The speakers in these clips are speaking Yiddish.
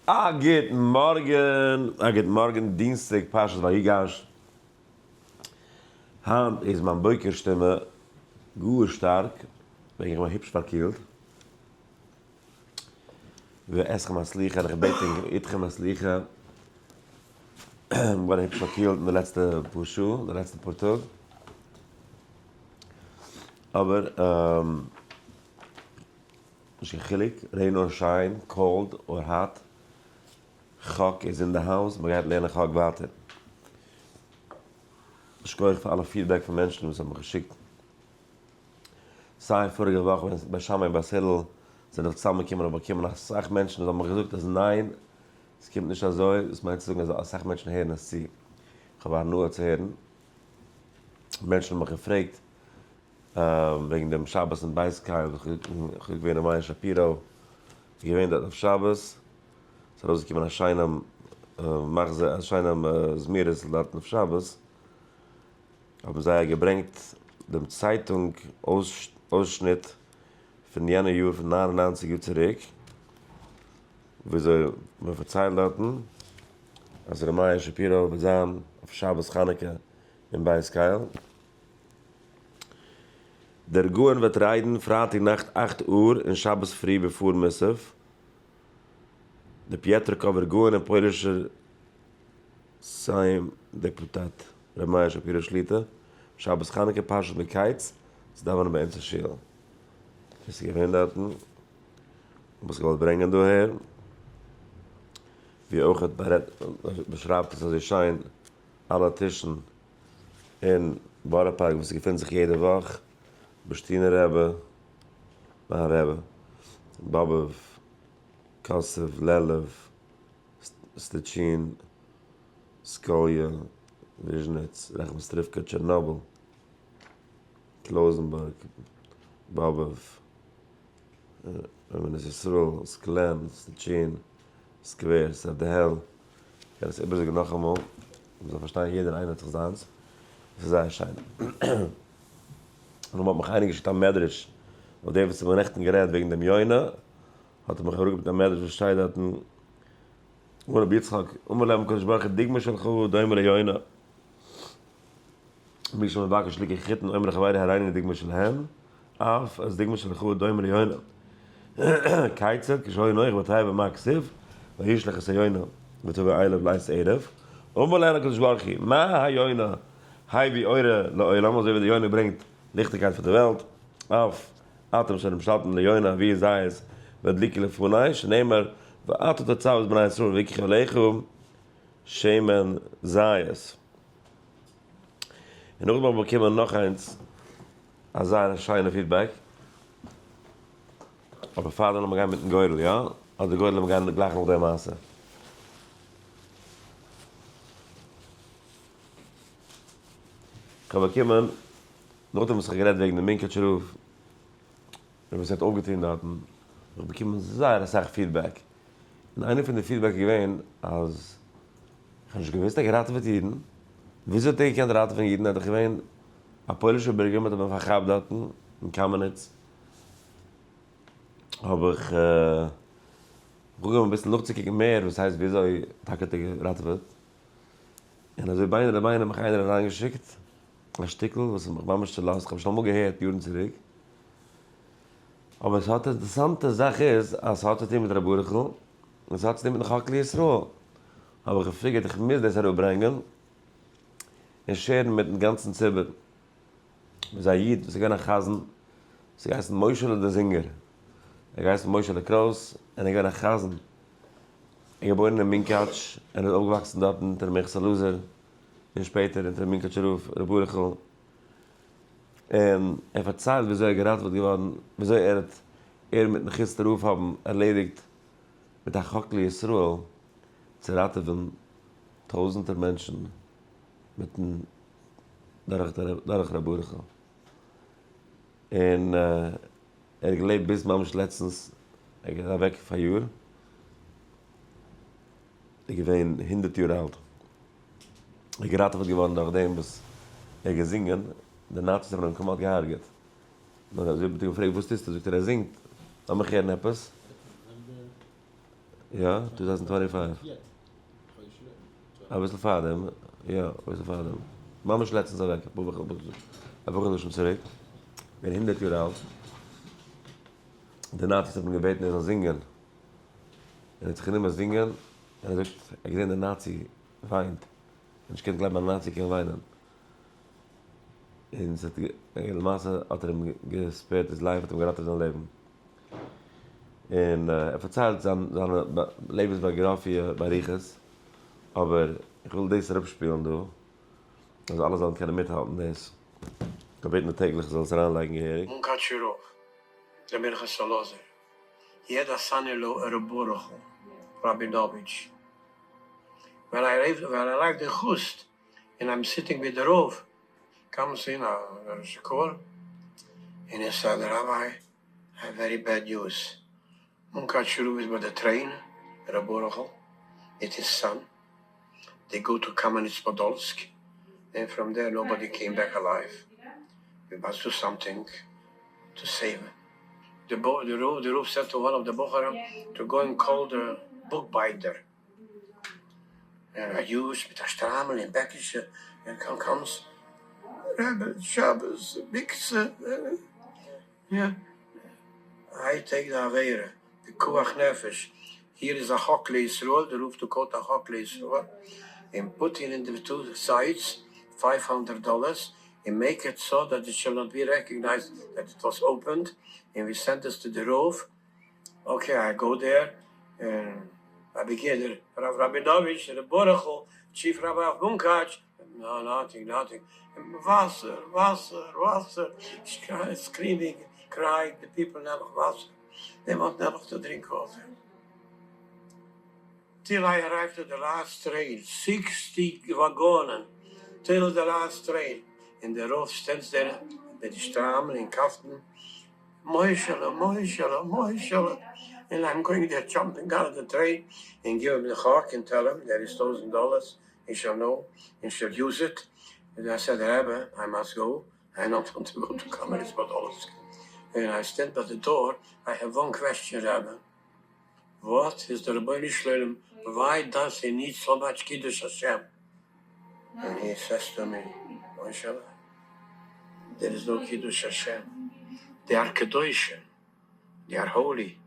א גוט מארגן, א גוט מארגן דינסטאג פרשת ויגש. היינט איז מיין בוקר שטימע גאר שטארק, וועגן איך בין היפש פארקילט. ואתכם הסליחה, און איך בעט ענק איתכם הסליחה, געווארן היפש פארקילט אין די לעצטע פאר שעה, די לעצטע פאר טאג. אבער נישט קיין חילוק, rain or shine, cold or hot, חק איז אין די house, מ'גייט לערנען חק ווייטער. שכוח פאר אלע feedback פון מענטשן וואס האבן מיך געשיקט. סיי פאריגע וואך ווען בית שמאי און בית הלל זענען זיך צוזאמגעקומען האב איך באקומען אסאך מענטשן וואס האבן מיך געזאגט אז ניין, עס קומט נישט אזוי, דאס מיינט צו זאגן אז אסאך מענטשן הערן עס צו. איך האב הנאה צו הערן. מענטשן האבן מיך געפרעגט וועגן דעם שבת אין בית קייל וואס איך האב געווען אין מאיר שפירא, געווען דארט אויף שבת, ס'איז ארויסגעקומען א שיינעם מחזור, א שיינעם זמירות דארטן אויף שבת, האבן זיי געברענגט דעם צייטונג אויסשניט פון יענע יאר פון 99 יאר צוריק, וויאזוי מען פארציילט דארטן אז ר' מאיר שפירא וועט זיין אויף שבת חנוכה אין בית קייל. דער גאון וועט ריידן פרייטאג נאכט אכט אור און שבת פרי בעפאר מוסף. דער פיעטריקאווער גאון און פוילישער סיים דעפוטאט ר' מאיר שפירא שליטא, שבת חנוכה פרשת מקץ צו דאווענען ביי אונז אין שול. עס איז געווען דארטן, האב איך געוואלט ברענגען דא אהער, ווי אויך באשרייבט עס אזוי שיין אלע טישן אין בארא פארק וואס געפינט זיך יעדע וואך, בורשטינער רבי, מיין רבי, באבוב, קאסוב, לעלוב, סטוטשין, סקאליע, וויזשניץ, רחמסטריווקא, טשערנאבל, קלויזענבורג, באבוב, אמונת ישראל, סקולען, סטוטשין, סקווער, סערדאהעל, כ'קען עס איבערזאגן נאכאמאל, מ'זאל פארשטיין יעדער איינער האט זיך זיינס, עס איז זייער שיין. און האט מיך איינער געשיקט א מדרש, אויף דעם וואס איך האב נעכטן גערעדט וועגן דעם יונה, האט ער מיך אראפגעברענגט א מדרש וואס שטייט דארטן, אמר רבי יצחק, אמר להם הקדוש ברוך הוא דוגמא שלך דומה ליונה, מי שמבקש ליקח חיטין אומר לחברו הראיני דוגמא שלהם, אף אז דוגמא שלך דומה ליונה. כיצד כשהיה נח בתיבה מה כתיב, וישלח את היונה ותבא אליו לעת ערב, אמר להם הקדוש ברוך הוא מה היונה הביא אורה לעולם, אזוי ווי די יונה ברענגט ליכטיגקייט פאר די וועלט, אף אתם שנמשלתם ליונה הביאו זית והדליקו לפני, שנאמר ואתה תצוה את בני ישראל ויקחו אליך שמן זית. און נאכדעם האב איך באקומען נאך איינס א זייער שיינע feedback. אבער פארדעם לאמיר גיין מיטן גורל, יא? אדער גורל לאמיר גיין גלייך נאך די מעשה. כ'האב באקומען, נאכדעם וואס כ'האב גערעדט וועגן די מונקאטשער רב, און וואס ער האט אויפגעטון דארטן, האב איך באקומען זייער אסאך feedback. און איינע פון די feedback איז געווען אז כ'האב נישט געוואוסט ער האט געראטעוועט אידן. וויאזוי האט ער געקענט ראטעווען אידן? ער איז דאך געווען א פוילישער בירגער, מ'האט אים פארכאפט דארטן אין קאמעניץ. האב איך אנגעהויבן אביסל נאכצוקוקן מער וואס הייסט וויאזוי טאקע האט ער געראטעוועט. און אזוי ביינער לביינער האט מיך איינער אריינגעשיקט א שטיקל וואס האט מיך ממש צולאזט, כ'האב שוין אמאל געהערט יארן צוריק. אבער ס'האט אינטערעסאנטע זאך איז אז ס'האט צו טון מיט ר' ברוכ'ל און ס'האט צו טון מיטן חק לישראל. האב איך געפיגערט איך מוז דאס אראפברענגען און share ן מיטן גאנצן ציבור. איז א איד וואס איז געווען א חזן, וואס האט געהייסן משה'לע דער זינגער. ער האט געהייסן משה'לע קרויס און ער איז געווען א חזן. ער איז געבוירן אין מונקאטש און איז אויפגעוואקסן דארטן אונטער מנחת אלעזר און שפעטער אונטער מונקאטשער רב ר' ברוכ'ל. און ער פארציילט וויאזוי ער איז געראטעוועט געווארן, וויאזוי ער האט, ער מיטן חוסטער רב האבן ערלעדיגט מיט א חק לישראל צו ראטעווען טויזענטער מענטשן מיטן דורך דורך ר' ברוכ'ל. און ער האט געלעבט ביז ממש לעצטנס, ער איז אוועק פאריאר, ער איז געווען הונדערט יאר אלט. ער איז געראטעוועט געווארן דורך דעם וואס ער האט געזינגען, די נאציס האבן אים כמעט געהארגעט. נאר אזוי האט מען אים געפרעגט וואס טוסטו? זאגט ער ער זינגט, לאמיך הערן עפעס. יא, 2025. אביסל פארדעם, יא, אביסל פארדעם. ממש לעצטנס אוועק, אפאר חדשים צוריק. געווען 100 יאר אלט. די נאציס האבן געבעטן ער זאל זינגען. און ער האט זיך גענומען זינגען, און ער זאגט, ער האט געזען די נאצי וויינט. ער האט נישט געקענט גלייבן אז א נאצי קען וויינען. און ס'האט למעשה האט ער אים גע spare ט his life, האט אים געראטעוועט זיין לעבן. און ער פארציילט זיין זיינע לעבנס ביאגראפיע באריכות, אבער איך וויל דאס אראפשפילן דא, אז אלע זאלן קענען מיטהאלטן דאס. כ'האב געבעטן די טעגליכע זאל עס אריינלייגן געהעריג. מונקאטשער רב, ר' פנחס אלעזר, he had a son-in-law ר' ברוכ'ל ראבינאוויטש. When I arrived in Khust and I'm sitting with the רב, comes in a שיכור and he said, Rabbi, I have very bad news. מונקאטשער רב איז ביי די train, ר' ברוכ'ל, מיט his son, they go to Kamenets Podolsk, and from there nobody came back alive. We must do something to save him. The רב said to one of the בחורים to go and call the bookbinder. And א יוש מיט א שטריימל און בעקישע, און comes, רבי, שבת, מוקצה, יא, I take the עבירה, פיקוח נפש, here איז א חק לישראל, די רב took out א חק לישראל, און put in in the two sides 500 dollars, and make it so that it shall not be recognized that it was opened, and we sent this to the רב. Okay, I go there, and I begin, Rav Rabinovich, the Boruchel, Chief Rabbi of Munkach. No, nothing, nothing. וואסער, וואסער, וואסער, screaming, crying, the people never וואסער. They want never to drink water. Till I arrived at the last train, 60 wagonen, till the last train. And the רב stands there with the שטריימל and kaftan. Moishele, Moishele, Moishele. And I'm going there, jumping out of the train and give him the hawk and tell him there is $1,000. He shall know and shall use it. And I said, Rebbe, I must go. I don't want to go to Kamenets Podolsk. And I stand by the door. I have one question, Rebbe. What is the Ribbono Shel Olam? Why does he need so much Kiddush Hashem? And he says to me, Moishele, there is no Kiddush Hashem. They are Kedoshim. They are holy.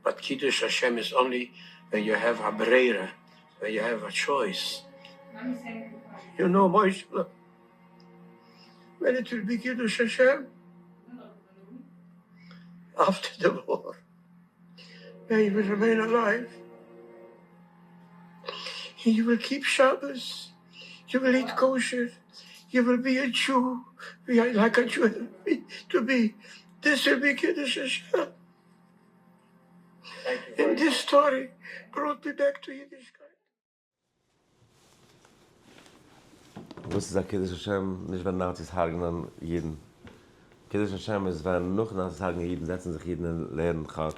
But Kiddush Hashem is only when you have a breira, when you have a choice. You know, Moishele, when it will be Kiddush Hashem? After the war, when you will remain alive, you will keep Shabbos, you will eat kosher, you will be a Jew, be like a Jew to be. This will be Kiddush Hashem. And this story brought me back to Yiddishkeit. וואס איז א קידוש השם? נישט ווען נאציס הרג'נען אידן. קידוש השם איז ווען נאך נאציס הרג'נען אידן זעצן זיך אידן און לערנען חק.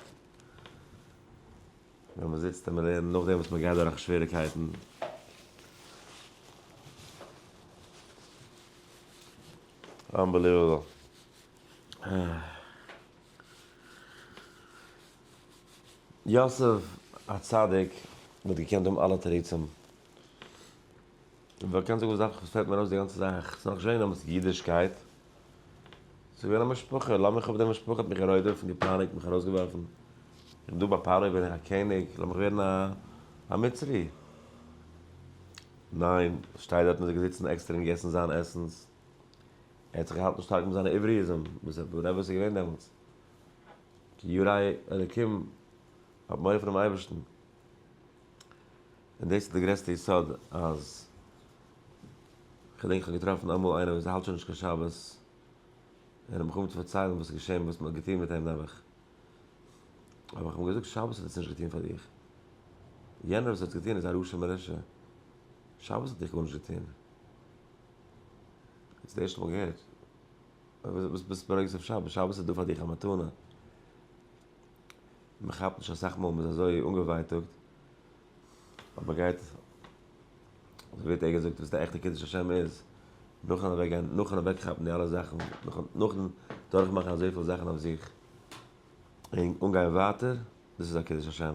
ווען מען זיצט און מען לערנט נאכדעם וואס מען גייט דורך שוועריקייטן. Unbelievable. יוסף הצדיק וואלט געקענט האבן אלע תירוצים. ווער קען זאגן וואס דארף איך, וואס פעלט מיר אויס די גאנצע זאך? ס'איז נאך נישט געווען דעמאלטס אידישקייט. ס'איז געווען א משפחה, לאמיך האבן די משפחה האט מיך גערודפ'ט און געפייניגט, מיך ארויסגעווארפן. איך בין דא ביי פרעה בין איך א קעניג, לאמיך ווערן א מצרי. ניין, שטייט דארט און איז געזיצן עקסטער און געגעסן זיין עסנס. ער האט זיך געהאלטן שטארק מיט זיינע עברי'זם, וואס whatever ס'איז געווען דעמאלטס. כי ירא אלקים, האט מורא פונעם אייבערשטן. און דאס איז די גרעסטע יסוד אז כ'געדענק כ'האב געטראפן אמאל איינער וואס האלט שוין נישט קיין שבת, און האט מיך אנגעהויבן צו פארציילן וואס איז געשען וואס מ'האט געטון מיט אים נעבעך. אבער כ'האב אים געזאגט שבת האט עס נישט געטון פאר דיך. יענער וואס האט עס געטון איז א רשע מרושע. שבת האט דיך גארנישט געטון. יעצט די ערשטע מאל געהערט. וואס ביסטו ברוגז אויף שבת? שבת איז דא פאר דיך א מתנה. מען כאפט נישט אסאך מאל, מען איז אזוי אנגעווייטאגט, אבער מען גייט, אזוי ווי האט ער געזאגט וואס די עכטע קידוש השם איז, נאכן אוועק גיין, נאכן אוועק כאפן די אלע זאכן, נאכן דורך מאכן אזויפיל זאכן אויף זיך, און אנגיין ווייטער, דאס איז א קידוש השם.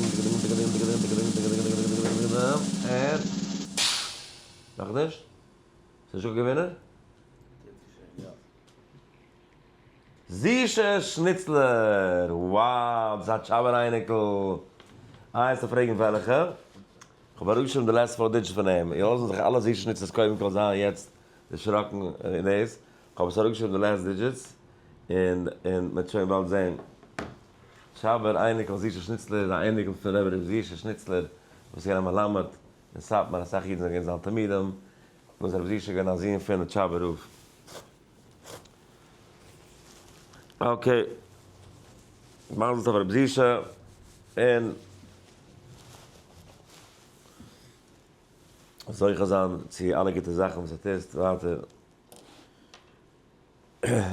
און נאכנישט? ס'איז נישטא קיין געווינער? זישע שניצלער! Wow! דאס איז א טשאבער אייניקל! איי וועסטו פרעגן וועלכע? כ'האב אראפגעשריבן די last four digits פון אים, איר לאזן זיך אלע זישע שניצלערס קודם כל זיין יעצט דערשראקן אין דאס, כ'האב עס אראפגעשריבן די last digits, און און מ'וועט שוין באלד זען. טשאבער אייניקל זישע שניצלער איז א אייניקל פון רבי ר' זישע שניצלער וואס איז געווען א מלמד אין סאטמאר, אסאך אידן זענען געווען זיינע תלמידים, וואס רבי זישע איז געווען א זון פון טשאבער רב. Okay, מזל טוב רבי זישע, און זוכה זיין צו אלע גוטע זאכן וואס ער טוט ווייטער.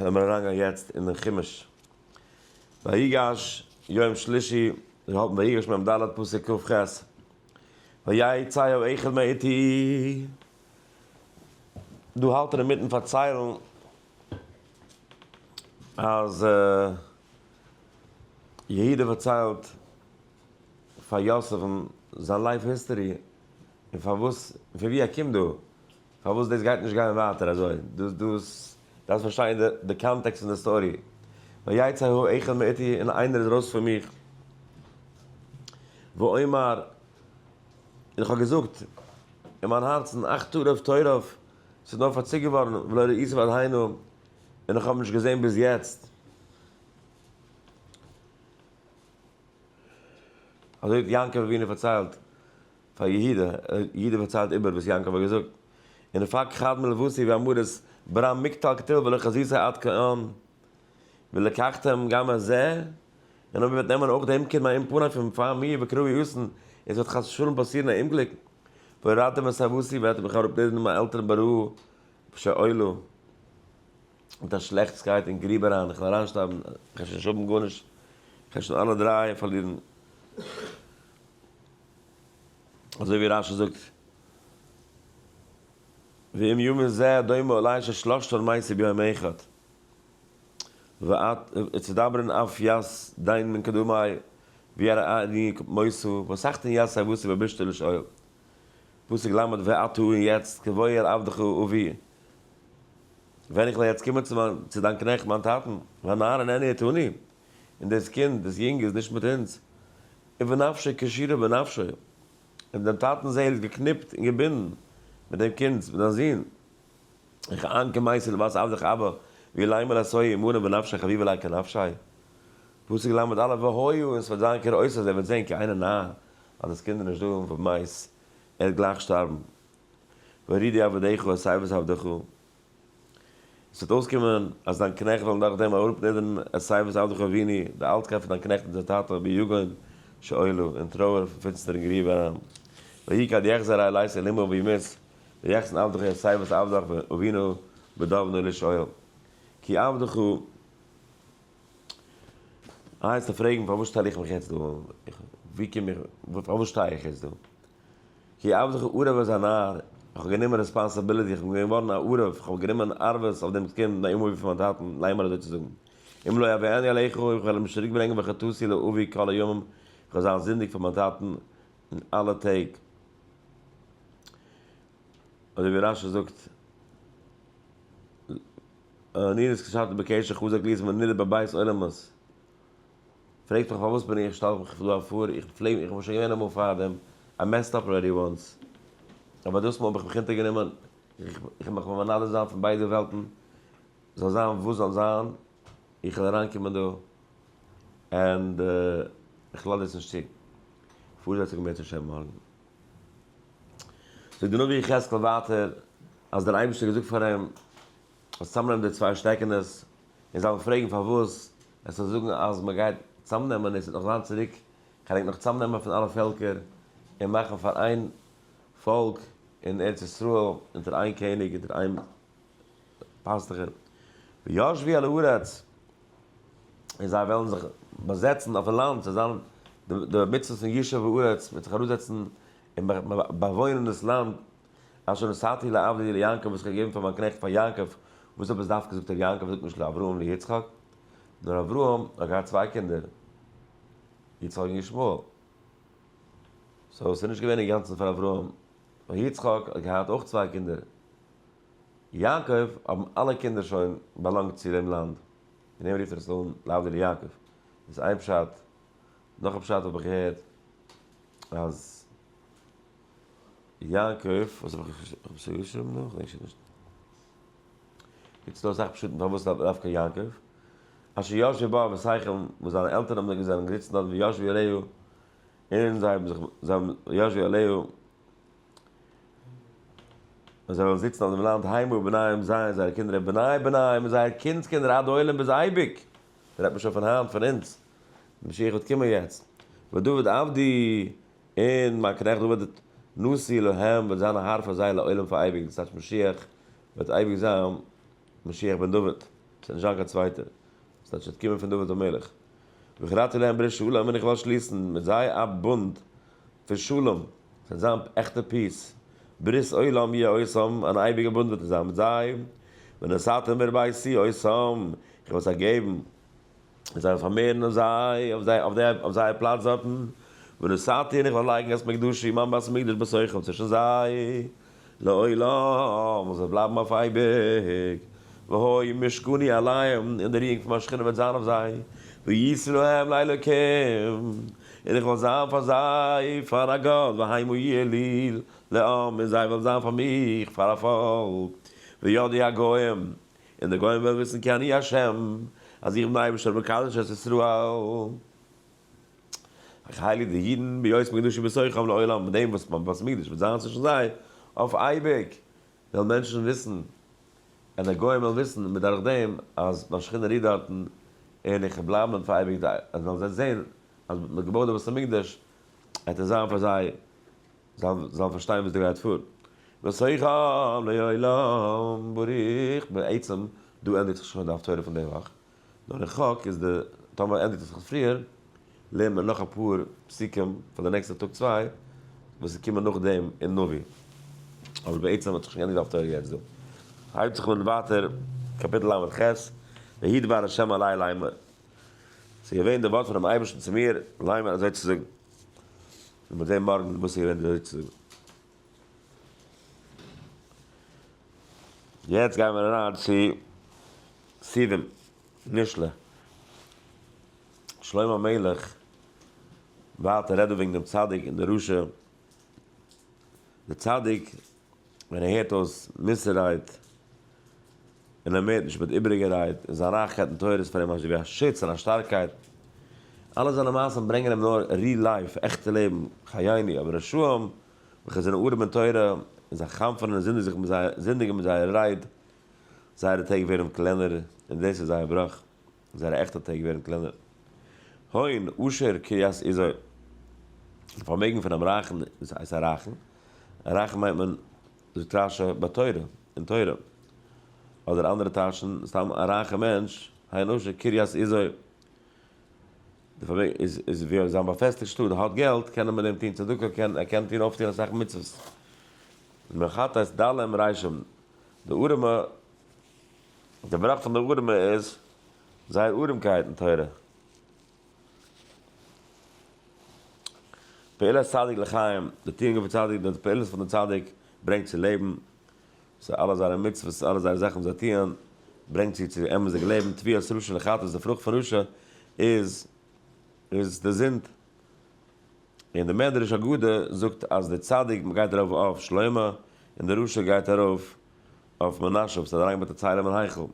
לאמיר אריינגיין יעצט אין דעם חומש. ויגש יום שלישי, מיר האלטן ויגש מ ד פסוק כ ח, ויצא האחד מאתי, דא האלט ער אינמיטן פארציילן אז יהודה פארציילט פאר יוסף'ן זיין life history און פארוואס פון ווי ער קומט דא, פארוואס דאס גייט נישט גיין ווייטער אזוי, דאס דאס דארפסט פארשטיין די context פון די story, ויצא האחד מאתי און איינער איז ארויס פון מיך, ואומר און איך האב געזאגט אין מיין הארצן אך טרף טורף, ס'איז נאר פארצוקט געווארן ולא ראיתיו עד הנה און איך האב נישט געזען ביז יעצט. אזוי האט יעקב אבינו פארציילט פאר יהודה, יהודה פארציילט איבער וואס יעקב האט געזאגט, און ופק חד מלבושי ואמרת ברם מקטל קטיל ולא חזיתי עד כאן, ולקחתם גם את זה, און אויב איר וועט נעמען אויך דעם קינד מעם פני פון פאר מיר וקרהו אסון, און עס וועט חס ושלום פאסירן א אומגליק, והורדתם את אבותי וועט איר מיך אראפנידערן מיין עלטערן ברעה שאולה, מיט א שלעכטסקייט אין גריב אריין, איך וועל אריינשטארבן, איך וועל שוין נישט האבן גארנישט, איך וועל שוין אלע דריי פארלירן. אזוי ווי רשי זאגט, ואם ימות זה דומה אלי ששלושתן מתו ביום אחד, ואת תדברין אף ית דיין מן קדמי ויראני מותו וסחטן ית סבתי בבשתו לשאול. פסוק ל' ועתה און יעצט קבוע אל עבדך אבי, ווען איך וועל יעצט קומען צו מיין צו דיין קנעכט מיין טאטן, והנער איננו אתנו, און דאס קינד, דאס יונג איז נישט מיט אונז, ובנפשו קשורה בנפשו, און דעם טאטנ'ס זעהל איז געקניפט און געבינדן מיט דעם קינד'ס, מיט דיין זון. איך אנקום מייסד לבית עבדך אבא, ויליימר עשוי אמונה בנפשי חביב עלי כנפשי. פסוק ל' א' והיה און ס'וועט זיין כראות אז ער וועט זען כי אינו נער, אז דאס קינד איז נישט דא און ומת, ער וועט גלייך שטארבן. והורידו עבדיך את שיבת עבדך. עס וועט אויסקומען אז דיין קנעכט וועלן דורך דעם אראפנידערן את שיבת עבדך אבינו, די אלטקייט פון דיין קנעכט אונזער טאטע, ביגון שאולה, אין טרויער פון פינסטערן גריב אריין. ויהי כד יחזור אל אל אמו וימות, ויחזן עבדך את שיבת עבדך אבינו בדבנו לשאול. כי עבדך. איי וועסטו פרעגן פארוואס שטעל איך מיך יעצט דא, ווי קום איך, פארוואס שטיי איך יעצט דא? כי עבדך ערב את הנער, איך האב גענומען responsibility, איך בין געווארן א ערב, איך האב גענומען ערבות אויף דעם קינד נאר אמו פון מיין טאטן, לאמר אזוי צו זאגן, אם לא אביאנו אליך, איך וועל אים נישט צוריק ברענגען וחטאתי לאבי כל הימים, איך וועל זיין זינדיג פאר מיין טאטן אין אלע טעג. אזוי ווי רשי זאגט, אני נתקשרתי בקשר חזק לי זמני בבית עולמות. פרעגט מיך פארוואס בין איך שטעל מיך דא אפאר, איך פלעג איך בין שוין געווען אמאל פארדעם, I messed up already once, אבער דאס מאל האב איך מיך אונטערגענומען, איך וועל מיך מנדב זיין פון ביידע וועלטן, זאל זיין וואס זאל זיין, איך וועל אריינקומען דא, and איך לאז דאס נישט צו. פארזעצונג אם ירצה השם מארגן. זאגט דער נביא יחזקאל ווייטער, אז דער אייבערשטער האט געזאגט פאר אים, זאלסט צאמנעמען די צוויי שטעקענעס, און זיי וועלן פרעגן פארוואס, עס זאל זאגן אז מען גייט צאמנעמען, עס וועט נאך זיין צוריק, כ'גיי ענק נאך צאמנעמען פון אלע פעלקער, און מאכן פאר איין פאלק אין ארץ ישראל, אונטער איין קעניג, אונטער איין פאסטוכער. וישבו על הארץ, און זיי וועלן זיך באזעצן אויפן לאנד, ס'וועט זיין די מצוות פון ישוב הארץ, מ'וועט זיך אראפזעצן און באוואוינען דאס לאנד, אשר נתתי לעבדי ליעקב, וואס איך האב געגעבן פאר מיין קנעכט פאר יעקב, וואס עפעס דווקא זאגט ער יעקב, זאגט נישט לאברהם ליצחק, נאר אברהם האט געהאט צוויי קינדער, יצחק און ישמעאל, so ס'איז נישט געווען אינגאנצן פאר אברהם, ווייל יצחק האט געהאט אויך צוויי קינדער, יעקב האבן אלע קינדער שוין באלאנגט צו דעם לאנד, און אים רופט ער עס אן לעבדי ליעקב, דאס איז איין פשט, נאך א פשט האב איך געהערט אז יעקב, וואס האב איך עס געשריבן דא? כ'דענק שוין נישט. איצט דא אסאך פשטים פארוואס דווקא יעקב. אשר ישבו בה אבותיכם, וואס זיינע עלטערן האבן זענען געזיצן דארט וישבו עליה, און זיי האבן זיך, זיי האבן, וישבו עליה, און זיי וועלן זיצן אויף דעם לאנד המה ובניהם זיי און זייערע קינדער ובני בניהם און זייער קינדס קינדער עד עולם ביז אייביג. רעדט מען שוין פון היינט פון אונז. משיח וועט קומען יעצט. ודוד עבדי און מיין קנעכט דוד נשיא להם וועט זיין א האר פאר זיי לעולם פאר אייביג, דאס טייטש משיח וועט אייביג זיין משיח בן דוד, עס וועט נישט זיין קיין צווייטער, דאס טייטש עס וועט קומען פון דוד המלך. וכרתי להם ברית שלום און איך וועל שליסן מיט זיי א בונד פון שלום, עס וועט זיין עכטע peace, ברית עולם יהיה אותם, אן אייביגע בונד וועט עס זיין מיט זיי, ונתתים והרביתי אותם, איך וועל זיי געבן. און זיי וועלן פארמערן אויף זיי, אויף זיי, אויף די, אויף זייער פלאץ דארטן, ונתתי און איך וועל לייגן את מקדשי, מיין בית המקדש בתוכם, צווישן זיי, לעולם, און זיי בלייבן אויף אייביג, והיה משכני עליהם, און די רואונג פון מיין שכינה וועט זיין אויף זיי, והייתי להם לאלוקים, און איך וועל זיין פאר זיי פאר א גאט, והמה יהיו לי לעם, און זיי וועלן זיין פאר מיך פאר א פאלק, וידעו הגוים, און די גוים וועלן וויסן כי אני ה', אז איך בין דער אייבערשטער מקדש את ישראל. איך הייליג די אידן בהיות מקדשי בתוכם לעולם, מיט דעם וואס מיין בית המקדש וועט זיין צווישן זיי אויף אייביג, וועלן מענטשן וויסן, און די גוים וועלן וויסן מיט דורך דעם אז מיין שכינה רוהט דארטן, און איך וועל בלייבן דארט פאר אייביג, אז וועלן זיי זען אז מען האט געבויט די בית המקדש, וועט עס זיין פאר זיי זאלן פארשטיין וואס דא גייט פאר. ותוכם לעולם ברוך. בעצם דא ענדיגט זיך שוין די הפטורה פון די וואך, נאר אין חק איז די, טאמער ענדיגט עס זיך פריער, לערנט מען נאך אפאר פסוקים פאר די נעקסטע טאג צוויי וואס איז קומען נאכדעם אין נביא. אבער בעצם האט זיך שוין געענדיגט די הפטורה יעצט דא. הייבט זיך אן ווייטער קאפיטל ל"ח, ויהי דבר ה' אלי לאמר. ס'איז געווען די ווארט פונעם אייבערשטן צו מיר, לאמר אזוי צו זאגן. און מ'וועט זען מארגן וואס איז געווען די תוצאה. יעצט גייען מיר אריין צו סיבים, משלי. שלמה המלך ווייטער רעדט דא וועגן דעם צדיק און די רשע. דער צדיק ווען ער הערט אויס מוסר רייד און ער מערט נישט מיט איבעריגע רייד, און זיין רייכקייט אין תורה איז פאר אים אזוי ווי א שוץ און א שטארקייט. אלע זיינע מעשים ברענגען אים נאר real life, עכטע לעבן, חיינו, אבער רשעים, וועלכע זענען ארעם אין תורה, און זיי חנפ'ענען און זינדיגן זיך מיט זייער, זינדיגן מיט זייערע רייד, זייערע טעג ווערן קלענער, און דאס איז זייער בראך, זייערע עכטע טעג ווערן קלענער. הון עשיר קרית עזו, די פארמעגן פונעם רייכן איז א רייכן, א רייכן מיינט מען, זאגט רש"י, בתורה, אין תורה. אדער אנדערע טייטשן, סתם א רייכע מענטש, הון עשיר קרית עזו, די פארמעגן איז איז ווי זיין באפעסטיגט שטאט, האט געלט, קען ער מיט דעם טון צדקה, קען ער קען טון אויפטון אסאך מצוות. מחטאת דלים רישם, די ארעמע, די בראך פון די ארעמע איז זייער ארעמקייט אין תורה. פעולת צדיק לחיים, די טוענגען פון צדיק, די פעולות פון די צדיק ברענגט צו לעבן, so אלע זייערע מצוות, אלע זייערע זאכן וואס זיי טוען, ברענגט צו צו אמת'דיג לעבן, תבואת רשע לחטאת, די פרוכט פון רשע איז איז די זינד. און די מדרש אגדה זאגט אז די צדיק גייט ארויף אויף שלמה, און די רשע גייט ארויף אויף מנשה וואס האט אריינגעברענגט א צלם אין היכל.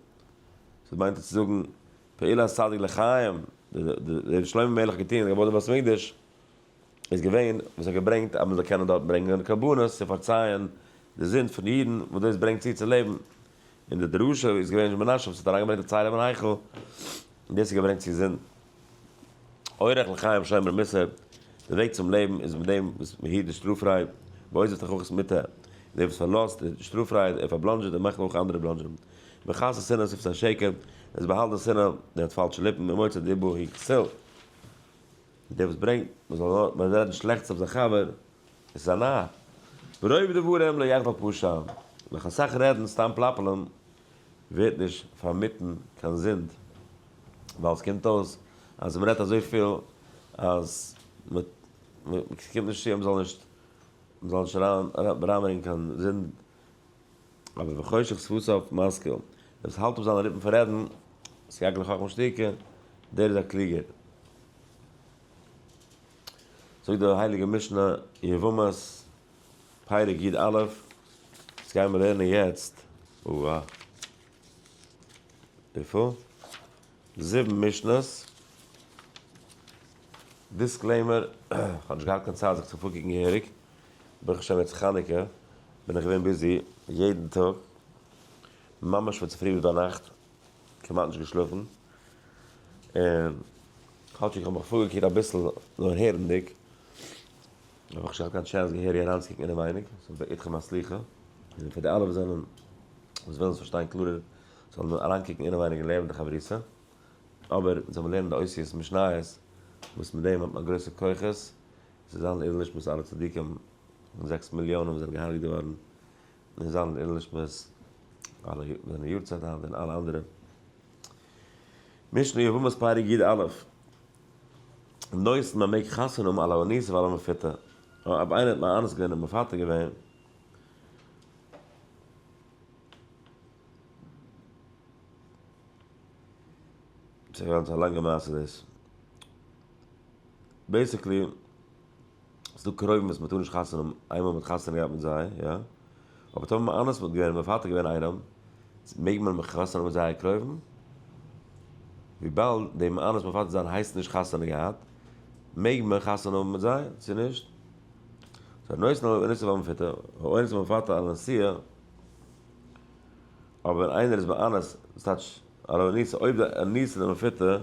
סאו מיינט עס צו זאגן פעולת צדיק לחיים, די שלמה המלך האט געטון, געבויט די בית המקדש, איז געווען וואס האט געברענגט אז מען זאל קענען דארט ברענגען קרבנות צו פארצייען די זינד פון די אידן, וואס דאס ברענגט צו צו לעבן. און די דרשה איז געווען מנשה וואס האט אריינגעברענגט די צלם אין היכל, און דאס האט געברענגט צו זינד. אורח לחיים שומר מוסר. דער וועג צום לעבן איז מיט דעם וואס מען היט די שטראף-רייד, ועוזב תוכחות מטעה, דער וואס פארלאזט די שטראף-רייד, ער פארבלאנדזשעט און מאכט אויך אנדערע בלאנדזשען. מכסה שנאה שפתי שקר, עס באהאלט די שנאה, דער האט פאלשע ליפן, ומוצא דיבה הוא כסיל. דער וואס ברענגט מען זאל נאר רעדן שלעכטס אויף זיין חבר, עס איז א נאר. ברוב דברים לא יחדל פשע, נאך אסאך רעדן סתם פלאפלען ווערט נישט פארמיטן קיין זינד, ווייל עס קומט אויס אז מען רעדט אזויפיל אז מען קומט נישט צו אז מען זאל נישט מען זאל נישט אריינברענגען קיין זינד, אבער וחושך שפתיו משכיל, דער וואס האלט אפ זיינע ליפן פון רעדן, סייג לחכמה שתיקה, דער איז א קלוגער. זאגט די הייליגע משנה, יבמות, פרק י א, דאס גייען מיר לערנען יעצט, אוה. וויפיל? זיבן משנה'ס. disclaimer, כ'האב נישט געהאט קיין צייט זיך צו פארקוקן געהעריג, ברוך השם יעצט חנוכה בין איך געווען busy יעדן טאג, ממש פון צופרי ביז ביינאכט, כמעט נישט געשלאפן, און כאטש איך האב מיך פארגעקוקט אביסל נאר הערנדיג, האב איך נישט געהאט קיין chance געהעריג אריינצוקוקן אינעווייניג, so ואתכם הסליחה, און פאר די אלע וואס זענען וואס ווילן עס פארשטיין קלארער זאלן אריינקוקן אינעווייניג און לערנען די חברותא, אבער זאל מען לערנען די אותיות משניות וואס מיט דעם האט מען גרויסע כוחות צו זיין לעילוי נשמת אלע צדיקים און זעקס מיליאנען וואס זענען געהארגעט געווארן, און זיין לעילוי נשמת אלע זענען יארצייט היינט און אלע אנדערע. משנה יבמות פרק י א, נותן מען מעג חתונה האבן על האנוסה ועל המפותה, אויב איינער האט מאנס געווען און מפתה געווען, ס'איז גאנץ א לאנגע מעשה דאס. basically, ס'דא קרובים וואס מ'טאר נישט חתונה האבן איינמאל מ'האט חתונה געהאט מיט זיי, יא? אבער טאמער מאנס וואלט געווען און מפתה געווען איינעם, מעג מען חתונה האבן מיט זייער קרובים? וויבאלד די מאנס מפתה זיין הייסט נישט חתונה געהאט, מעג מען חתונה האבן מיט זיי, צו נישט? so נותן האונס והמפותה, האונס והמפתה על הנשיאה, אבער ווען איינער איז מאנס, ס'טייטש על האנוסה, אויב די אנוסה און די מפותה,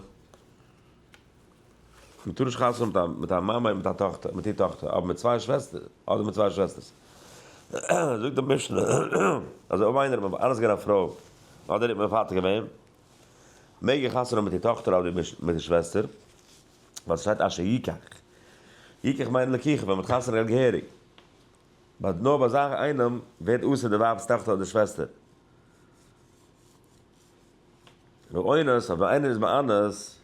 מען טאר נישט חתונה האבן מיט א מאמע און מיט א טאכטער, מיט איר טאכטער, אבער מיט צוויי שוועסטער, אדער מיט צוויי שוועסטערס. זאגט די משנה, אז אויב איינער האט מאנס געווען א פרוי, אדער האט מפתה געווען, מעג ער חתונה האבן מיט איר טאכטער אדער מיט איר שוועסטער, ווייל ס'שטייט אשר יקח. יקח מיינט לקיחה, ווען מ'האט חתונה געהאט געהעריג. but נאר ביי אזא איינעם ווערט אסור די ווייב'ס טאכטער אדער שוועסטער. והאונס, אויב איינער איז מאנס,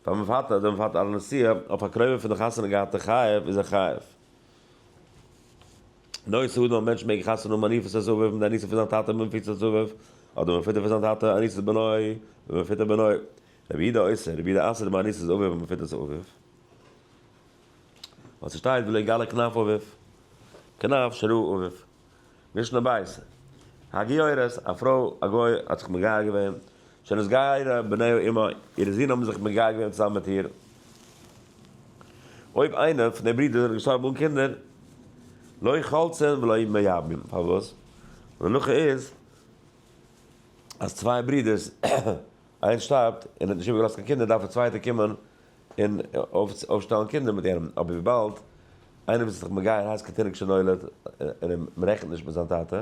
והמפתה, אדער מפתה על הנשואה, אויף א קרובה פון די חתונה געהאטע חייב, איז ער חייב. נושא אדם, א מענטש מעג חתונה האבן אנוסת אביו, מיט די אנוסה פון זיין טאטע ומפותת אביו, אדער מפותה פון זיין טאטע, אנוסת בנו, ומפותה בנו. רבי יהודה אוסר, רבי יהודה אסר'ט באנוסת אביו ומפותת אביו. ווייל ס'שטייט ולא יגלה כנף אביו, כנף שראה אביו. משנה בית, הגיורת, א פרוי א גוי האט זיך מגייר געווען, שנתגיירה בניה עמה, אירע זין האבן זיך מגייר געווען צוזאמען מיט איר. אויב איינער פון די ברידער זענען געשטארבן אן קינדער, לא חולצין ולא מייבמין, פארוואס? די הלכה איז אז צוויי ברידערס, איינס שטארבט און האט נישט איבערגעלאזט קיין קינדער, דארף די צווייטע קומען און אויפשטעלן קינדער מיט יענעם, אבער וויבאלד איינער וואס איז זיך מגייר הייסט כתינוק שנולד און מען רעכנט נישט מיט זיין טאטע,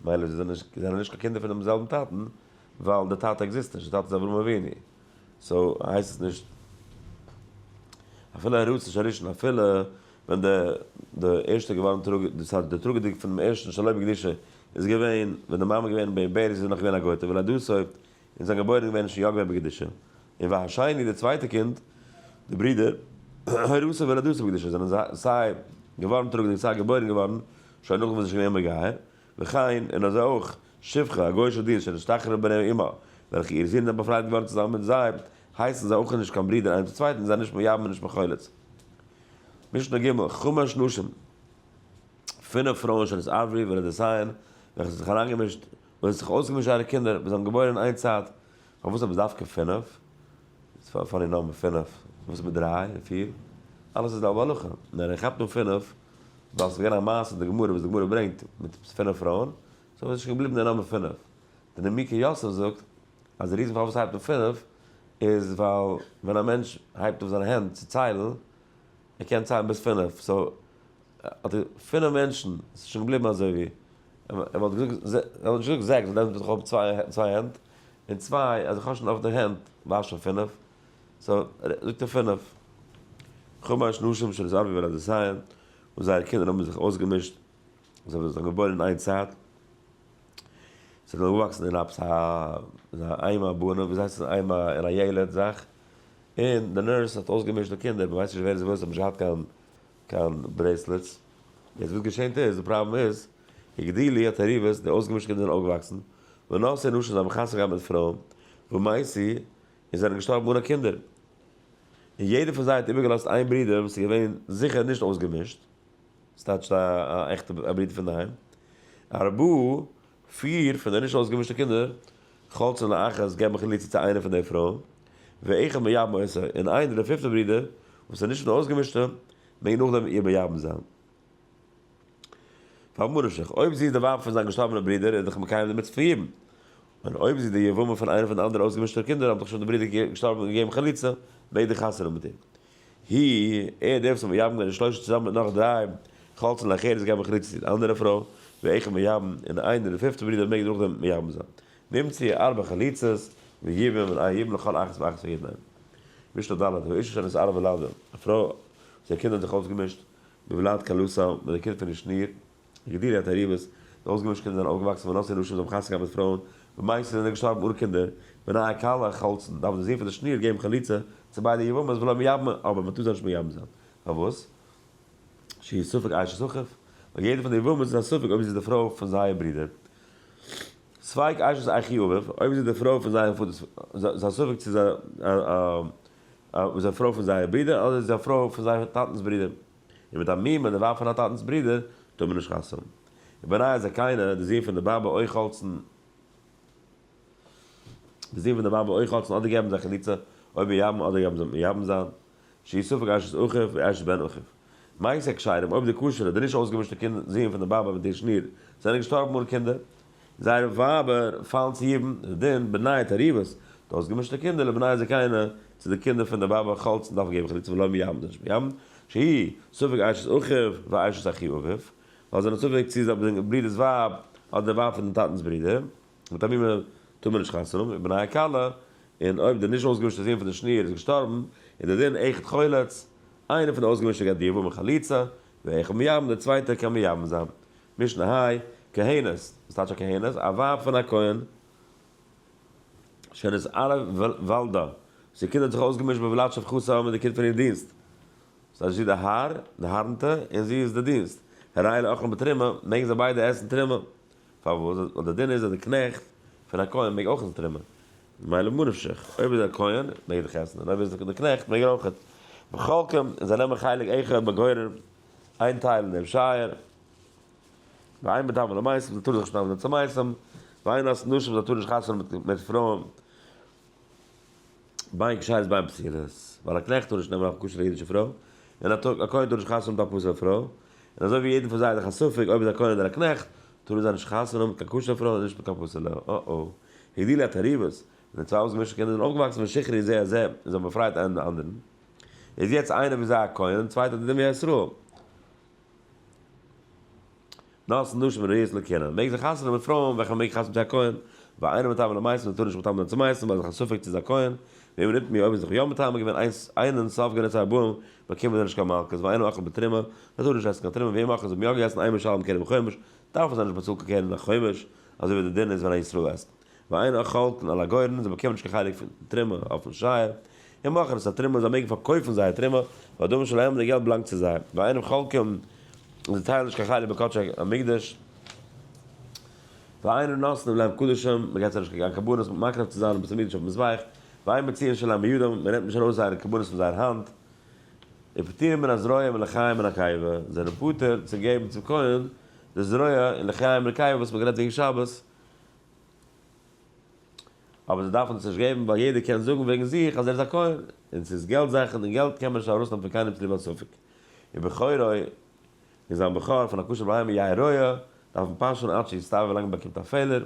מילא זיי זענען נישט קיין קינדער פונעם זעלבן טאטן, ווייל די טאטע exist נישט, די טאטע איז אברהם אבינו, so הייסט עס נישט אפילו הרצון הראשון, אפילו ווען די די ערשטע געווארן טראגע, דאס הייסט די טראגעדיג פונעם ערשטן שלא בקדושה איז געווען ווען די מאמע געווען בעיבי איז זי נאך געווען א גויטע, ולידתו און זיין געבוירן געווען איז שוין יא געווען בקדושה, און והשני די צווייטע קינד, די ברודער, הורתו ולידתו בקדושה, זענען זיי סיי געווארן טראגעדיג סיי געבוירן געווארן שוין נאכדעם וואס זי איז שוין געווען מגייר, וכן, און אזוי אויך, שפחה, א גוי'אישע דינסט שנשתחררה בניה עמה, וועלכע איר זון זענען באפרייט געווארן צוזאמען מיט זיי, הייסן זיי אויך נישט קיין ברידער איינער צום צווייטן, זיי זענען נישט מייבם און נישט מחולץ. משנה ג', חמש נשים, פינף פרויען שנתערבו בלידותיהן, וועלכע האט זיך אריינגעמישט וואס האט זיך אויסגעמישט זייערע קינדער וואס זיי האבן געבוירן אין איין צייט, פארוואס אבער דווקא פינף? ס'איז א funny number פינף, וואס מיט דריי און פיר? אלעס איז די זעלבע הלכה, נאר ער כאפט אן פינף ווייל ס'איז געווען א מעשה אין די גמרא וואס די גמרא ברענגט מיט פינף פרויען, so איז שוין געבליבן די number פינף. די נימוקי יוסף זאגט אז די reason פארוואס הייבט אן פינף איז ווייל ווען א מענטש הייבט אויף זיינע הענט צו ציילן. ער קען ציילן ביז פינף, so האט ער פינף מענטשן, ס'איז שוין געבליבן אזוי ווי, ער וואלט געזאגט, ער וואלט נישט געזאגט זעקס, ווייל דעמאלטס וואלט איך האבן צוויי הענט, און צוויי, אז איך האב שוין אויף די הענט וואשן פינף, so זאגט ער פינף. חמש נשים שנתערבו בוולדותיהן, וואס זייערע קינדער האבן זיך אויסגעמישט, זיי האבן זיך געבוירן אין איין צייט, זיי זענען אויפגעוואקסן אין עפעס א אימה בנה, ווי הייסט עס אימה אין א ילד זאך, און די nurse האט אויסגעמישט די קינדער, מען ווייסט נישט ווער איז וואס, זיי האבן נישט געהאט קיין קיין bracelets, יעצט וואס געשענט איז, די פראבלעם איז, הגדילו התערובות, די אויסגעמישטע קינדער זענען אויפגעוואקסן, ונשאו נשים זיי האבן חתונה געהאט מיט פרויען, ומתו, און זענען געשטארבן אנע קינדער. און יעדער פון זיי האט איבערגעלאזט איין ברודער וואס איז געווען זיכער נישט אויסגעמישט, ס'טייטש א עכטע ברודער פון דערהיים. ארבעה, פיר פון די נישט אויסגעמישטע קינדער, חולצין לאחת, געבן חליצה צו איינע פון די פרויען, ואחד מייבם אותה, און איינער, דער פיפטער ברודער, וואס איז נישט פון די אויסגעמישטע, מעג נאכדעם איר מייבם זיין. פאר נפשך, אויב זי איז די ווייב פון זיין געשטארבענעם ברודער, איז דאך מקיים די מצוה פון יבום. און אויב זי איז די יבמה פון איינע פון די אנדערע אויסגעמישטע קינדער, האבן דאך שוין די ברידער געשטארבן און געגעבן חליצה, מעג די חתונה מיט איר. היא, ער, דער וואס האט מייבם געווען די שלושה צוזאמען מיט נאך דריי, חולצין לאחרת געבן חליצה צו די אנדערע פרוי, ואחד מייבם, און איינער, די פיפטע ברודער, מעג נאכדעם מייבם זיין. נמצאו ארבע חליצות, ויבום, און איין יבום לכל אחת ואחת פון יעדן איינעם. משנה ד', האשה שנתערבה ולדה, א פרוי וואס איר קינד האט זיך אויסגעמישט, בוולד כלתה, מיט די קינד פון איר שניר, הגדילו התערובות, די אויסגעמישטע קינדער זענען אויפגעוואקסן ונשאו נשים זיי האבן חתונה געהאט מיט פרויען, ומתו זענען געשטארבן אן קינדער, בני הכלה חולצין, דארף די זון פון די שניר געבן חליצה צו ביידע יבמות ולא מייבמין, אבער מען טאר זיי נישט מייבם זיין. פארוואס? שהיא ספק אשת אחיו, ווייל יעדע פון די יבמות איז א ספק אויב זי איז די פרוי פון זייער ברודער. ספק אשת אחי אביו, אויב זי איז די פרוי פון זייער פאטער'ס, איז א ספק צו זי איז א פרוי פון זייער ברודער אדער איז זי א פרוי פון זייער טאטנ'ס ברודער. און מיט א מומע די ווייב פון א טאטנ'ס ברודער טאר מען נישט חתונה האבן. ובני הזקנה, די זון פון די באבע או חולצין, די זון פון די באבע או חולצין אדער געבן זיי חליצה או מייבמין אדער געבן זיי מייבם זיין, שהיא ספק אשת אחיו ואשת בן אחיו. מתו הכשרים, אויב די כשר'ע, די נישט אויסגעמישטע קינד, זון פון די באבע מיט איר שניר, זענען געשטארבן אן קינדער, זייערע ווייבער פאלן צו יבום, איז דין בני התערובות, די אויסגעמישטע קינדער לבני הזקנה, צו די קינדער פון די באבע חולצין דארפן געבן חליצה ולא מייבמין נישט מייבם, שהיא ספק אשת אחיו ואשת אחי אביו, ווייל זיי זענען ספק צו זיי זענען ברודער'ס ווייב אדער די ווייב פון דעם טאטנ'ס ברודער, מיט א מומע טאר מען נישט חתונה האבן, ובני הכלה, און אויב די נישט אויסגעמישטע זון פון די שניר איז געשטארבן, איז דער דין אחד חולץ, איינער פון די אויסגעמישטע געבט די יבמה חליצה, ואחד מייבם, דער צווייטער קען מייבם זיין. משנה ה', כהנת, וואס טייטש א כהנת? א ווייב פון א כהן, שנתערבה בוולדה, וואס איר קינד האט זיך אויסגעמישט בוולד שפחתה מיט די קינד פון איר דינסט, דאס הייסט זי איז די האר, די הארנטע, און זי איז די דינסט, הרי אלו אוכלין בתרומה, מעגן זיי ביידע עסן תרומה, פארוואס? ווייל די דין איז אז די קנעכט פון א כהן מעג אויך עסן תרומה, ממילא ממה נפשך, אויב איז ער א כהן מעג ער דאך עסן, און אויב איז ער די קנעכט מעג ער אויך. וחולקים, און זיי נעמען חלק אחד בגורן, איין טייל אין דעם שייער. ואין מטמאין למתים, זיי טארן זיך נישט מטמא זיין צו מתים, ואין נושאין נשים, זיי טארן נישט חתונה האבן מיט פרויען, בין כשרות בין פסולות, ווייל א קנעכט טאר נישט נעמען א כשר'ע אידישע פרוי, און א כהן טאר נישט חתונה האבן מיט א פסול'ע פרוי, און אזוי ווי יעדן פון זיי איז דאך א ספק אויב איז א כהן אדער א קנעכט, טארן זיי נישט חתונה האבן מיט קיין כשר'ע פרוי און נישט מיט קיין פסול'ע, אה-או. הגדילו התערובות, ווען די צוויי אויסגעמישטע קינדער זענען אויפגעוואקסן ושחררו זה את זה, און זיי האבן באפרייט איינער דעם אנדערן, איז יעצט איינער ווי זיי א כהן און צווייטער די דין ווי א ישראל. נושאין נשים ראויות לכהונה, מעג זיך חתונה מיט פרויען וועלכע מעג חתונה צו א כהן, ואינו מטמא למתים, מען טאר נישט מטמא זיין צו מתים ווייל ס'איז א ספק צו איז א כהן, ואם נטמאו אויב איז זיך יא מטמא געווען איינס אינן סופגין את הארבעים, באקומען זיי נישט קיין מלקות, ואינן אוכלין בתרומה, מען טאר נישט עסן קיין תרומה, ואם אכלו זיי האבן יא געגעסן אין משלמין קרן בחומש, דארפן זיי נישט באצאלן קיין קרן החומש, אזוי ווי די דין איז ווען א ישראל עסט. ואינן חולקין על הגורן, זיי באקומען נישט קיין חלק פון תרומה אויפן שייער, ומוכרין את התרומה, זיי מעגן פארקויפן זייער תרומה, והדמים שלהם, די געלט באלאנגט צו זיי, ואינם חולקים, זיי טיילן נישט קיין חלק בקדשי המקדש, ואינם נותנים להם קדשים, מען געבט זיי נישט קיין קרבנות מקריב צו זיין אין בית המקדש אויפן מזבח, ואין מוציאין שלהם מידם, מען נעמט נישט ארויס זייערע קרבנות פון זייער האנט, ופטורים מן הזרוע מלחיים מן הקיבה, זיי זענען פטור צו געבן צום כהן די זרוע און לחיים מן הקיבה וואס מען האט גערעדט וועגן שבת, אבער זיי דארפן עס נישט געבן ווייל יעדער קען זאגן וועגן זיך אז ער איז א כהן, און ס'איז געלט זאכן און געלט קען מען נישט ארויסנעמען פון קיינעם צוליב א ספק. ובכורו און זיין בכור פון א כשר בהמה יהא רועה, דארף מען פאשען עד שיצטווה ווילאנג מען באקומט א פעלער.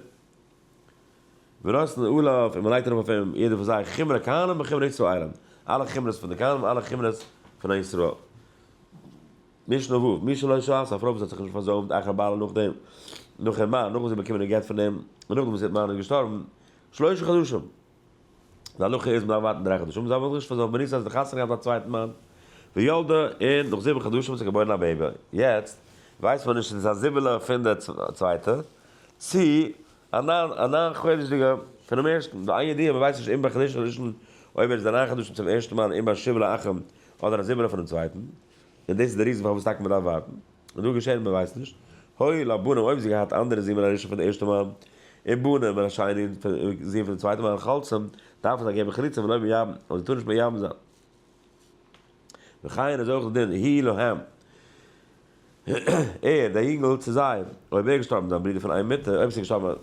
ונותנין עליו און מען לייגט ארויף אויף אים יעדער פון זיי חומרי כהנים וחומרי ישראלים, אלע חומרות פון די כהנים און אלע חומרות פון א ישראל. משנה ו', מי שלא שאת, א פרוי וואס האט זיך נישט פארזוימט אחר בעלה נאכדעם, נאך איר מאן, נאך וואס זי האט באקומען די גט פון אים, און נאכדעם וואס איר מאן איז געשטארבן, שלשה חדשים. די הלכה איז מ'דארף ווארטן 3 חדשים, זיי האבן זיך נישט פארזוימט, בניסן האט זי חתונה געהאט מיט א צווייטן מאן, וילדה, און נאך 7 חדשים האט זיך געבוירן א baby. יעצט ווייסט מען נישט צו דאס איז א זיבעלע פון די צווייטע, צו א 9 חודש'דיגע פונעם ערשטן. די איין ידיעה, מ'ווייסט נישט אם בחדש הראשון, אויב ער איז די 9 חדשים צום ערשטן מאן, אם בשבעה לאחים, אדער א זיבעלע פונעם צווייטן. און דאס איז די reason פארוואס טאקע מ'דארף ווארטן. און דא געשען מ'ווייסט נישט. היו לה בנים, אויב זי געהאט אנדערע זין מן הראשון פון די ערשטע מאן, און בנים מן השני זין פון די צווייטע מאן, חולצים, דארף מען זיי געבן חליצה ולא מייבם, אבער זיי טארן נישט מייבם זיין. וכן איז אויך די דין, היא להם. ער, דער יונגל, צו זיי, אויב ער איז געשטארבן זיין ברודער פון איין מוטער, אויב עס איז געשטארבן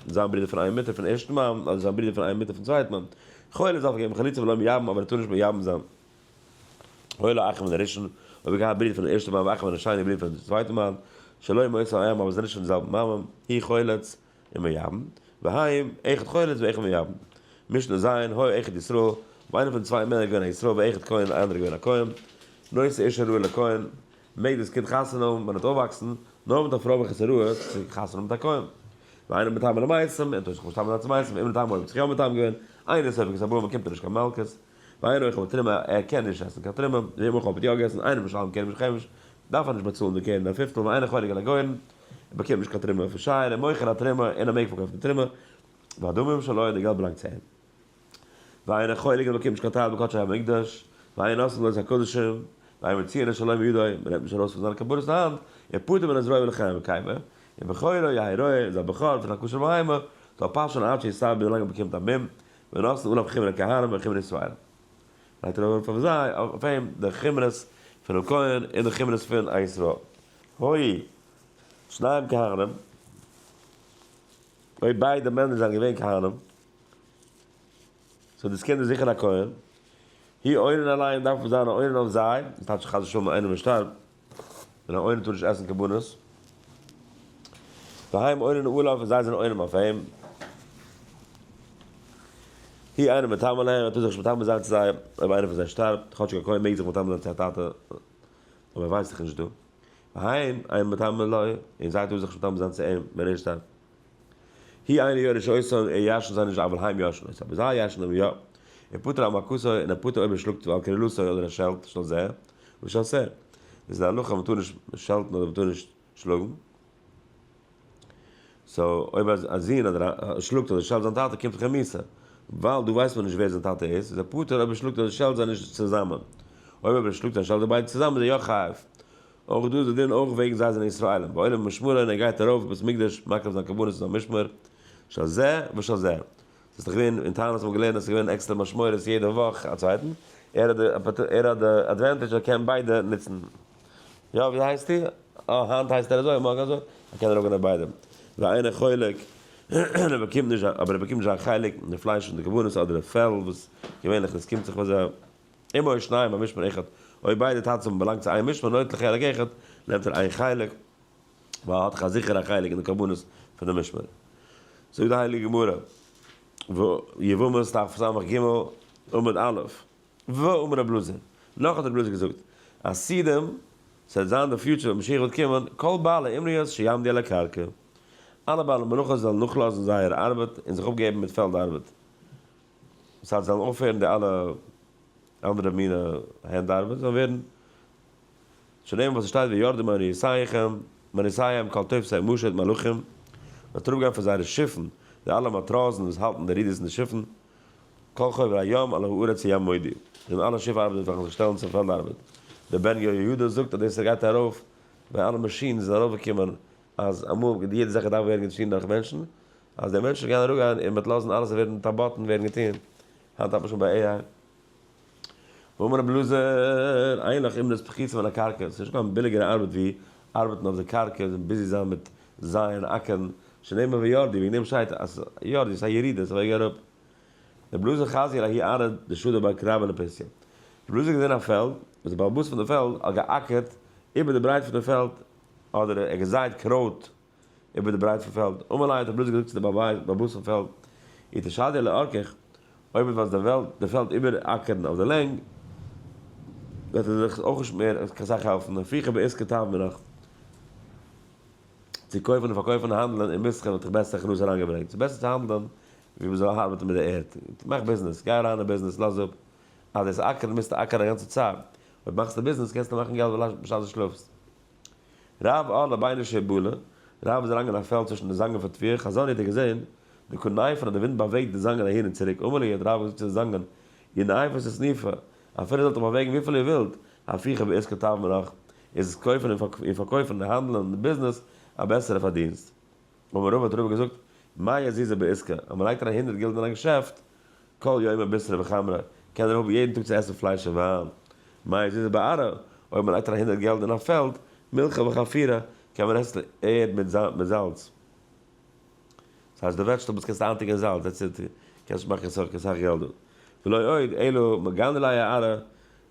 זיין ברודער פון איין מוטער פון ערשטן מאן, אדער זיין ברודער פון איין מוטער פון צווייטן מאן, חולץ דארף ער געבן חליצה ולא מייבם, אבער ער טאר נישט מייבם זיין. היו לו אחים מן הראשון, אויב ער געהאט ברודער פון ערשטן מאן, ואחים מן השני, ברודער פון צווייטן מאן, שלא מאותה אם, אבער זיי זענען נישט פון די זעלבע מאמע, הוא חולץ ומייבם, והם, אחד חולץ ואחד מייבם. משנה ז', היה אחד ישראל, אויב איינער פון צוויי מענער איז געווען א ישראל ואחד כהן, און איינער איז געווען א כהן, נושא אשה ראויה לכהן, מעג דאס קינד חתונה האבן ווען ער וועט אויפוואקסן, נאר מיט א פרוי וועלכע איז ראוי צו חתונה האבן מיט א כהן. ואינו מטמא למתים, ער טאר זיך נישט מטמא זיין צו מתים, ואם נטמא אויב האט זיך יא מטמא געווען, אינו סופג את הבאה באקומט ער נישט קיין מלקות. ואינו אוכל בתרומה, ער קען נישט עסן קיין תרומה, ואם אכל האט יא געגעסן, אינו משלם קרן משחמש, דארף ער נישט באצאלן די קרן א פיפטל, ואינו חולק על הגורן, ער באקומט נישט קיין תרומה פון שייער, ער מוכר א תרומה און ער מעג פארקויפן די תרומה, והדמים שלו, די געלט באלאנגט צו אים. ואינו חולק, ער באקומט נישט קיין טייל בקדשי המקדש, ואין נותנין לו את הקדשים, ואין מוציאין את שלו מידו, מען נעמט נישט ארויס פון זיינע כפרות האנט, ופטור מן הזרוע ולחיים וקיימא, ובכורו יהא רועה, זיין בכור פון א כשר בהמה, זאל פאשען עד שיסתאב ביז לאנג ער באקומט א מום, ונתנו עליו חומרי כהנים וחומרי ישראלים. לייגט ער ארויף אויף זיי, אויף אים, די חומרות פונעם כהן און די חומרות פון א ישראל. היו שניהם כהנים, אויב ביידע מענער זענען געווען כהנים, so דאס קינד איז זיכער א כהן, הוא אונן עליהם דארף מען זיין א אונן אויף זיי, דאס טייטש חס ושלום איינער וועט שטארבן, און א אונן טאר נישט עסן קרבנות, והם אונין עליו און זיי זענען אוננים אויף אים, הוא אינו מטמא להם, ער טאר זיך נישט מטמא זיין צו זיי, אויב איינער פון זיי שטארבט, כאטשיג א כהן מעג זיך מטמא זיין צו א טאטע, אבער ער ווייסט דאך נישט דא, והם אין מטמא לו, און זיי טארן זיך נישט מטמא זיין צו אים ווען ער שטארבט. הוא אינו יורש אותן, ער ירש'נט זיי נישט אבל הם יורשין אותו, אבער זיי ירש'נען אים יא. ופטור על מכתו, און ער פטור אויב ער שלאגט ועל קללתו אדער ער שעלט, של זה ושל זה. דאס איז די הלכה, מ'טאר נישט שעלטן אדער מ'טאר נישט שלאגן. so אויב א זון אדער א שלאגט אדער שעלט זיין טאטע קומט זיך אים מיתה. ווייל דא ווייסט מען נישט ווער זיין טאטע איז, איז ער פטור אויב ער שלאגט אדער שעלט זיי נישט צוזאמען. אויב אבער ער שלאגט אדער שעלט זיי ביידע צוזאמען איז ער יא חייב. אויך דא איז די דין אויך וועגן זיי זענען ישראלים, ועולה במשמרו און ער גייט ארויף בית מקדש מקריב זיין קרבנות אין זיין משמר, של זה ושל זה. ס'איז דאך געווען, אין תענית האט מען געלערנט אז ס'איז געווען עקסטערע משמורות יעדע וואך א צווייטן, ער האט די ער האט די advantage ער קען ביידע נוצן. יא ווי הייסטו? אה היינט הייסט ער אזוי מארגן אזוי, ער קען ארויפגיין אויף ביידע. ואינו חולק, ער באקומט נישט, אבער ער באקומט נישט זיין חלק אין די פלייש פון די קרבנות אדער די פעל וואס געווענליך דאס קומט זיך פאר זיי. אם היו שניהם במשמר אחד, אויב ביידע טאטעס האבן באלאנגט צו איין משמר, נוטל חלק אחד, נעמט ער איין חלק, ווייל ער האט דאך א זיכערע חלק אין די קרבנות פון די משמר. זאגט די הייליגע גמרא, יבמות דף ס"ג עמוד א', ואמר רב אלעזר, נאך האט רב אלעזר געזאגט, עתידים, ס'וועט זיין די future ווען משיח וועט קומען, כל בעלי אומניות שיעמדו על הקרקע, אלע בעלי מלאכות זאלן נאכלאזן זייער ארבעט און זיך אפגעבן מיט פעלד ארבעט. דאס הייסט זיי זאלן אויפהערן די אלע אנדערע מינע הענט ארבעט, זאלן ווערן שנאמר וואס עס שטייט וירדו מאנסיכם מאנסיהם כל תופשי משט מלכים, מ'וועט אראפגיין פון זייערע שיפן די אלע מאטראזן וואס האלטן די רודערס אין די שיפן, כל חוברי הים על הארץ יעמודו, און אלע שיף ארבעטער וועלן זיך שטעלן צום פעלד ארבעט. דער בן יהוידע זאגט אז דאס גייט ארויף ווען אלע מאשינס זענען ארויפגעקומען אז אמאל יעדע זאך דארף ווערן געטון דורך מענטשן, אז די מענטשן גייען אראפגיין און מ'וועט לאזן אלעס ווערן מיט א button ווערן געטון, היינט האלט מען שוין ביי AI. ואמר רבי אלעזר, אין לך אומנות פחותה מן הקרקע, ס'איז נישט קיין ביליגערע ארבעט ווי ארבעטן אויף די קרקע און busy זיין מיט זייען אקערן, שנאמר וירדו, וועגן דעם שטייט אז ירדו איז א ירידה, ס'איז א וועג אראפ. רבי אלעזר חזיא לההיא ארעא דשדא בה כרבא לפסיא. רבי אלעזר האט געזען א פעלד, וואס דער בעל הבית פון די פעלד האט געאקערט איבער די ברייט פון די פעלד, אדער ער האט געזייט קרויט איבער די ברייט פון פעלד. אמר ליה האט רבי אלעזר געזאגט צו די בעל הבית פון פעלד, אי תשדי לארכך, אויב וועסט די וועלט די פעלד איבעראקערן אויף די לענג. וועט ער זיך אויך נישט מער קיין סאך העלפן, הפיכה בעסקה תבמינך, צו קויפן און פארקויפן און האנדלען אין מסחר וואלט דיך בעסער הכנסה אריינגעברענגט, ס'איז בעסער צו האנדלען ווי מ'זאל ארבעטן מיט די ערד, מאך ביזנעס, גיי אריין אין ביזנעס, לאז אפ אז דאס אקערן מוזטו אקערן א גאנצע צייט, אויב מאכסטו ביזנעס קענסטו מאכן געלט בשעת דו שלאפסט. רב אהרן רבינו שיבולה, רב איז אריינגעגאנגען אין א פעלד צווישן די זאנגען פון תבואה, חזני האט ער געזען די קונייפן אז די ווינט באוועגט די זאנגען אהין און צוריק, אמר ליה האט רב געזאגט צו די זאנגען, ינאיפות את ניפה, אפילו איר זאלט זיך באוועגן וויפיל איר ווילט, הפיכה בעסקא תבמינך, איז עס קויפן און פארקויפן און האנדלען און ביזנעס א בעסערע פארדינסט. אמר רבא האט רבא געזאגט, מאי זוזי בעסקא, אז מען לייגט אריין 100 גילדן אין א געשעפט, כל יומא בישרא וחמרא, קען ער האבן יעדן טאג צו עסן פלייש און וויין. מאי זוזי בארעא, אויב מען לייגט אריין 100 געלט אין א פעלד, מילחא וחפירא, קען מען עסן ערד מיט זאלץ. דאס הייסט די vegetables קענסטו איינטונקען אין זאלץ, that's it, קענסט נישט מאכן קיין סאך געלט דא. ולא עוד, אלא מגני ליה אארעא,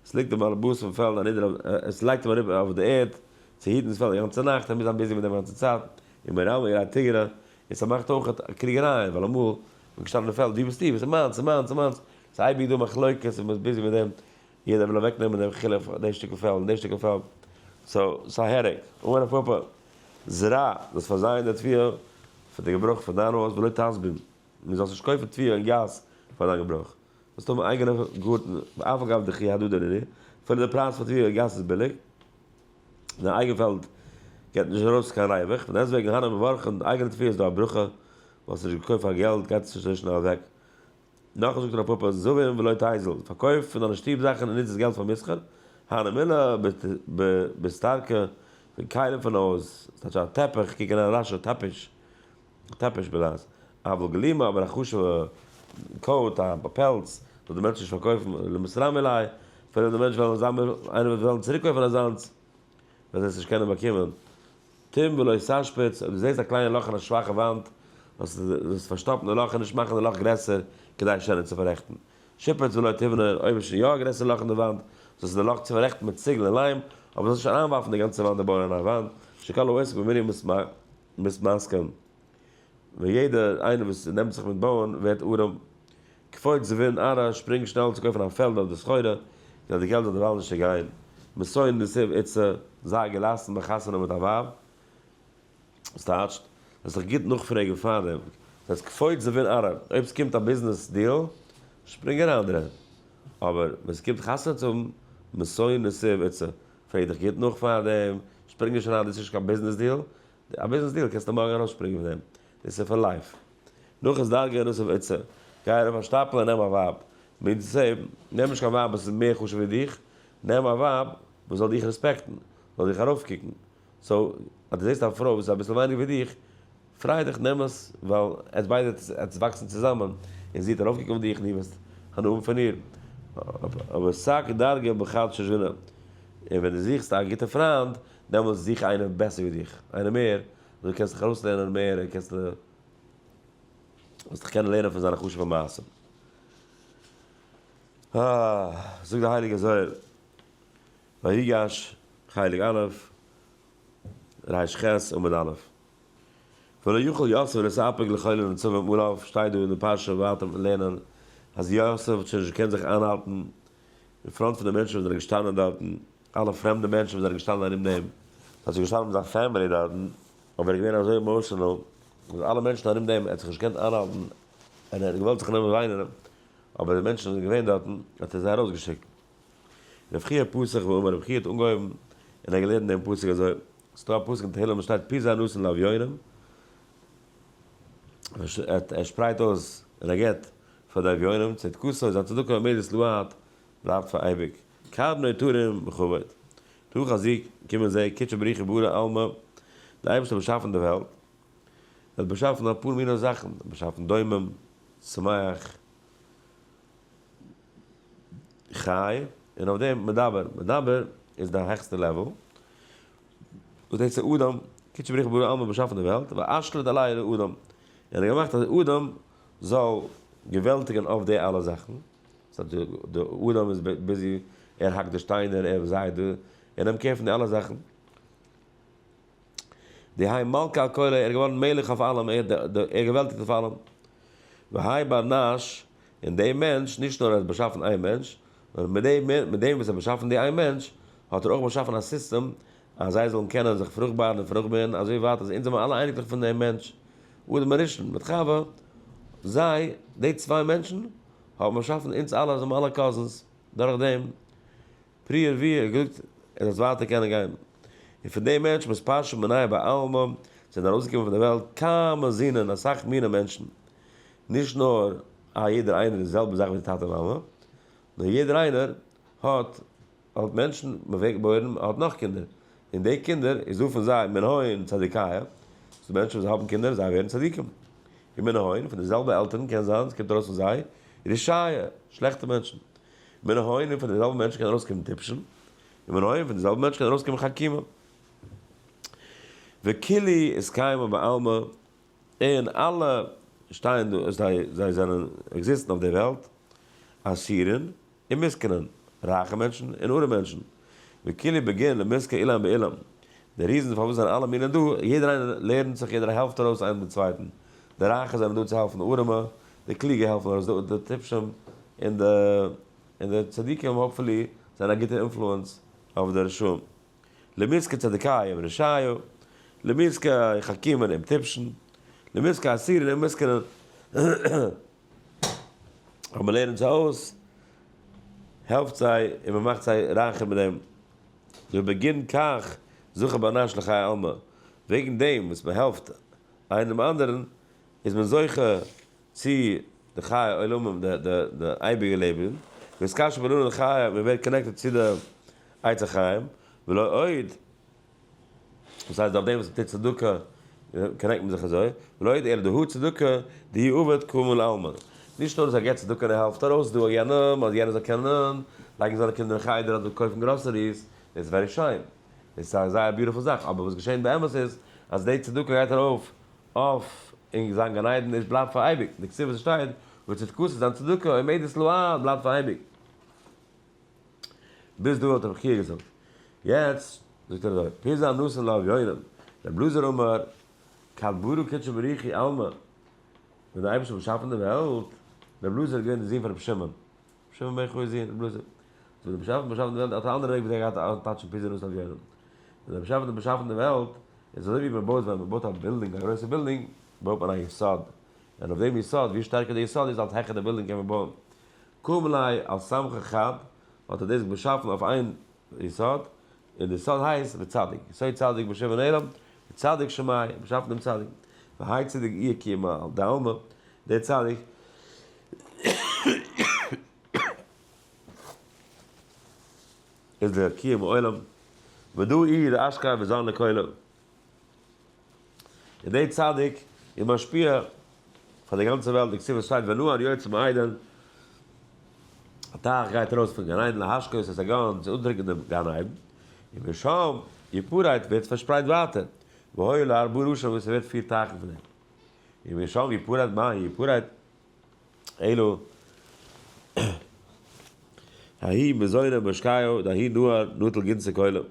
עס ליגט דעם בעל הבית פון פעלד אנידער, עס לייגט אים אריבער אויף די ערד, צו היטן דאס פעלד די גאנצע נאכט, ער מוז זיין busy מיט דעם די גאנצע צייט, און מרמה אירע תיגרא, און ס'מאכט אויך קריגערייען, ווייל אמאל, מ'איז געשטאנען אין פעלד, ווי ביסטו? ס'איז מיינס, ס'איז מיינס, ס'איז מיינס, ס'איז אייביג דא מחלוקת און מ'איז busy מיט דעם, יעדער וויל אוועקנעמען דעם חילוף, די שטיקל פעלד און די שטיקל פעלד, so, ס'איז א headache. אמר רב פפא, זרע, זאלסט פארזייען די תבואה פאר די געברויך פון דיין הויז ולא תזבין, און זאלסט נישט קויפן תבואה אין גאס פאר דיין געברויך. זאלסט האבן אייגענע גארטן, ואף על גב דכי הדדי נינהו, אפילו די פרייז פאר תבואה אין גאס איז ביליג, דיין אייגן פעלד געבט נישט ארויס קיין ריווח, פון דעסטוועגן הני מברכין, די אייגענע תבואה איז דא א ברכה, ווייל ס'איז נישט געקויפט פאר געלט גייט עס נישט אזוי שנעל אוועק. נאך זאגט רב פפא, זבין ולא תיזיל, פארקויף פון דיינע שטוב זאכן און נוץ דאס געלט פאר מסחר, הני מילי ביסתרקי, פון כלים פון הויז, ס'טייטש א טעפיך, קוק אין רש"י, טעפיש, טעפיש בלעז, אבל גלימא, אבער א חשוב'ע coat, א פעלץ, זאל דער מענטש נישט פארקויפן, למיתרמי ליה, אפילו דער מענטש וועלן זיין, איינער וועט וועלן צוריק קויפן אזאנס, וועט ער עס נישט קענען באקומען. טום ולא תשפיץ, אויב דו זעסט א קליינע לאך אין א שוואכע וואנט, זאלסטו פארשטאפן די לאך און נישט מאכן די לאך גרעסער, כדי שענער צו פאררעכטן. שפץ ולא תבנה, אויב איז שוין יא א גרעסערע לאך אין די וואנט, זאלסטו די לאך צו פאררעכטן מיט ציגל און ליים, אבער זאלסט נישט אריינווארפן די גאנצע וואנט און בויען א נייע וואנט, שכל העוסק בבנין מתמסכן, ווען יעדער איינער וואס נעמט זיך מיט בויען ווערט ארעם. קפוץ זבין ארעא, שפרינג שנעל צו קויפן א פעלד אדער סחורה, כדי די געלט זאל דערווייל נישט צעגיין. מתון נסיב איתתא, זיי געלאסן ביי חתונה מיט א ווייב. וואס טייטשט? זאלסט זיך גוט נאכפרעגן פארדעם. דאס הייסט קפוץ זבין ארעא, אויב ס'קומט א ביזנעס deal, שפרינג אריין דערין. אבער ווען ס'קומט חתונה צו האבן, מתון נסיב איתתא, פרעג דיך גוט נאך פארדעם, שפרינג נישט אריין, דאס איז נישט קיין ביזנעס deal. א ביזנעס deal קענסטו מארגן ארויסשפרינגען פון דעם, דאס איז פאר life. נחות דרגא נסיב איתתא, גיי ארויף א שטאפל און נעם א ווייב. means to say, נעם נישט קיין ווייב וואס איז מער חשוב ווי דיך, נעם א ווייב וואס זאל דיך רעספעקטן, זאל דיך ארויפקוקן. so, אז דו זעסט א פרוי וואס איז אביסל ווייניגער ווי דיך, פריי דיך, נעם עס, ווייל עטס ביידע עטס וואקסן צוזאמען, און זי וועט ארויפקוקן אויף דיך און דו וועסט הנאה האבן פון איר. אבער סק דרגא בחד שושבינא, און ווען דו זוכסט א גוטע פריינד, דעמאלטס זוך איינער בעסער ווי דיך, איינער מער, אזוי קענסטו דיך ארויסלערנען מער און קענסט וועסט דיך קענען לערנען פון זיינע חשוב'ע מעשים. אה, זאגט דער הייליגער זוהר, ויגש, חלק א', ר ח עמוד א', ולא יכול יוסף להתאפק לכל הניצבים עליו, שטייט דא אין די פרשה ווייטער לערנען אז יוסף האט שוין נישט געקענט זיך איינהאלטן אין front פון די מענטשן וואס זענען געשטאנען דארטן, אלע פרעמדע מענטשן וואס זענען געשטאנען ארום דעם, ס'האט זיך געשטאנען מיט זיין family דארטן, אבער ער איז געווען אזוי emotional, אז אלע מענטשן ארום דעם, ער האט זיך נישט געקענט איינהאלטן, און ער האט געוואלט זיך נעמען וויינען, אבער די מענטשן וואס זענען געווען דארטן, האט ער זיי ארויסגעשיקט. רב חייא פתח ואמר, רב חייא האט אנגעהויבן, און ער האט געלערנט דעם פסוק אזוי, ס'איז דא א פסוק אין תהלים וואס שטייט פיזר נתן לאביונים, ער שפרייט אויס און ער געבט פאר די אביונים, צדקתו, זיין צדקה עומדת לעד, בלייבט פאר אייביג. קרנו תרים בכבוד. תא חזי, קום און זע, קודשא בריך הוא ברא עלמא, דער אייבערשטער האט באשאפן די וועלט, ער האט באשאפן אפאר מיני זאכן, ער האט באשאפן דומם, צומח, חי, און אויף דעם מדבר, מדבר איז די העכסטע level, וואס דאס איז אדם, קודשא בריך הוא ברא עלמא באשאפן די וועלט, ואשליט עליה לאדם, און ער האט געמאכט אז אדם זאל געוועלטיגן אויף די אלע זאכן. סא די אדם איז busy, ער האקט די שטיינער, ער זייט די, ער נעמט care פון די אלע זאכן. די האי מלכא על כולא, ער איז געווארן מלך אויף אלעם, ער געוועלטיגט אויף אלעם. והאי בר נש, און דער מענטש, נישט נאר ער האט באשאפן איין מענטש, נאר מיט דעם מיט דעם וואס ער האט באשאפן די איין מענטש, האט ער אויך באשאפן א סיסטעם אז זיי זאלן קענען זיך פרוכטבארן און פרוכטבערן אזוי ווייט אז אונז זעמער אלע אייניקלעך פון דעם מענטש אדם הראשון מיט חווה, זיי, די צוויי מענטשן, האבן באשאפן אונז אלע, זעמער אלע cousins, דורך דעם פריה ורביה האט געזאגט ער זאל ווייטער קענען גיין. און פון דעם מענטש מתפשטין מיניה בעלמא זענען ארויסגעקומען פון דער וועלט כמה זינין אסאך מיני מענטשן. נישט נאר א יעדער איינער איז די זעלבע זאך ווי די טאטע מאמע, נאר יעדער איינער האט האט מענטשן, מען ווערט געבוירן, מען האט נאך קינדער, און די קינדער איז דא פון זיי מן הון צדיקיא, ס'דא מענטשן וואס האבן קינדער זיי ווערן צדיקים, און מן הון פון די זעלבע עלטערן קען זיין ס'קומט ארויס פון זיי רשעי, שלעכטע מענטשן, מן הון און פון די זעלבע מענטשן קען ארויסקומען טיפשים, און מן הון פון די זעלבע מענטשן קען ארויסקומען חכימים. וכולהו אתקיימו בעלמא, און אלע שטייען דא, זיי זיי זענען עקזיסטן אויף די וועלט, עשירין ומסכנין, רייכע מענטשן און ארעמע מענטשן, וכולהו בגין למיזכי אילן באילן, די reason פארוואס זענען אלע מינים דא, יעדער איינער לערנט זיך, יעדער העלפט ארויס איינער דעם צווייטן, די רייכע זענען דא צו העלפן די ארעמע, די קלוגע העלפן ארויס די טיפשים, און די און די צדיקים hopefully זענען א גוטע influence אויף די רשעים. למיזכי צדיקיא עם רשעיא, למיזכי חכימין עם טיפשין, למיזכי עשירין עם מסכנין, אז מען לערנט זיי אויס, העלפט זיי און מען מאכט זיי רייכער מיט דעם. ובגין כך זכה בר נש לחיי עלמא, וועגן דעם וואס מען העלפט איינעם דעם אנדערן, איז מען זוכה צו די חיי עולמים, די אייביגע לעבן, ואתקשר באילנא דחיי, מען ווערט connected צו די עץ החיים, ולא עוד, דאס הייסט דורך דעם וואס מען טוט צדקה connect מען זיך אזוי, ולא עוד אלא דהא צדקה דהיא עביד כמין עלמא, נישט נאר אז ער געבט צדקה און ער העלפט ארויס דא יענעם אז יענער זאל קענען לייגן זיינע קינדער אין חדר אדער קויפן groceries, דאס איז very שיין, דאס איז א זייער beautiful זאך, אבער וואס געשענט באמת איז אז די צדקה גייט ארויף אויף אין זיין גן עדן איז בלייבט פאר אייביג, די כתיב וואס שטייט וצדקתו זיין צדקה עומדת לעד בלייבט פאר אייביג. ביז דא האט רבי חייא געזאגט. יעצט זאגט ער אזוי, פירזא נתן לאביונים, רבי אלעזר אמר, כד ברא קודשא בריך הוא עלמא, ווען דער אייבערשטער האט באשאפן די וועלט, רבי אלעזר איז געווען די זון פון רבי שמעון, רבי שמעון בן יוחאי'ס זון רבי אלעזר, so דער באשאפער האט באשאפן די וועלט האט א אנדערע וועג ווי אזוי ער גייט אויסטייטשן פירזא נתן לאביונים. ווען דער באשאפער האט באשאפן די וועלט, איז אזוי ווי מען בויט ווען מען בויט א בילדינג, א גרויסע בילדינג, בויט מען א יסוד, און אויף דעם יסוד, ווי שטערקער די יסוד איז אלץ העכער די בילדינג קען מען בויען. קום לי על סמכא חד, האט ער דאס באשאפן אויף איין יסוד, און די יסוד הייסט וצדיק, יסוד צדיק בשם ונעלם, וצדיק שמיה, באשאפן דעם צדיק, והאי צדיק איהו קיומא דעלמא, דער צדיק איז דער קיום העולם, ודא איהו דאשכח וזן לכולא. און דער צדיק איז משפיע פאר די גאנצע וועלט, די כתיב וואס שטייט ונהר יוצא מעדן, א טייך גייט ארויס פון גן עדן להשקות את הגן, צו אנטרינקען דעם גן עדן, און משם יפרד ווערט פארשפרייט ווייטער, והיה לארבעה ראשים און ס'ווערט פיר טייכן פון דעם, און משם יפרד מה יפרד אלא ההיא מזונא משקיא דההיא נהר נוטל גנצי כולא.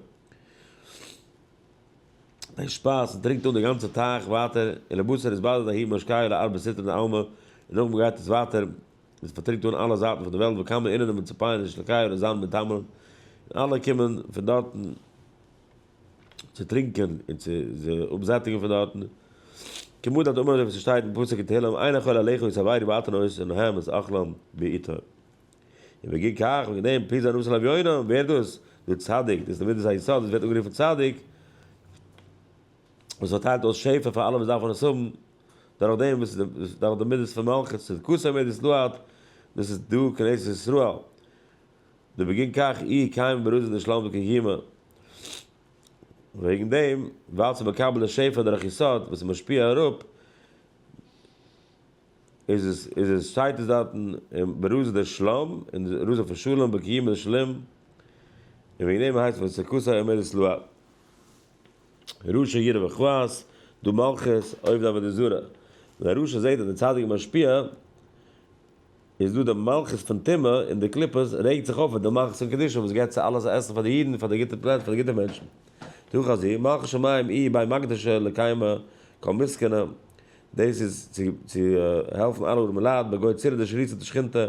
דיין שפייז און טרינקט אן די גאנצע טייך ווייטער, און לבשר איז באדערט אהין משקה לארבע סטרין דעלמא, און נאכדעם גייט עס ווייטער, און עס פארטרינקט אן אלע זייטן פון די וועלט, וכמה אינן ומצפיין און שלקיה און זיין מיט תמרן, און אלע קומען פון דארטן צו טרינקען און צו זיך אפזעטיגן פון דארטן, כמדא דאמר אזוי ווי ס'שטייט אין פסוק אין תהלים, אין הכל עליך יסברי ואתה נותן להם את אכלם בעתו. און בגין כך, וועגן דעם, פיז הנשיא לאביונים, ווערט דאס, דער צדיק, דאס איז די מידת היסוד, דאס ווערט אנגערופן צדיק, וואס פארטיילט אויס שפע פאר אלע וואס דארפן עס האבן, דורך דעם וואס איז דורך די מידות פון מלכות, צדקתו עומדת לעד, דאס איז דא כנסת ישראל. דבגין כך איהו קיימא ברזין דשלם דקיימא. וועגן דעם, ווייל ס'איז מקבל די שפע דורך יסוד, וואס איז משפיע אראפ, איז עס איז עס שטייט עס דארטן אין ברזא דשלם אין רזא פון שלום בקיומא דשלום און וועגן דעם הייסט וצדקתו עומדת לעד רשע יראה וכעס דא מלכות עובדי עבודה זרה ווען א רשע זעט אז דער צדיק איז משפיע איז דא די מלכות פון טומאה און די קליפות רעגט זיך אויף אויף די מלכות פון קדושה וואס געבט צו אלעס עסן פאר די אידן פאר די גוטע פלעצער פאר די גוטע מענטשן תא חזי מלכות שמים איהי בי מקדשא לקיימא כל מסכנא דאס איז צו צו העלפן אלע ארעמע לייט, בגו צירא דשריצא דשכינתא.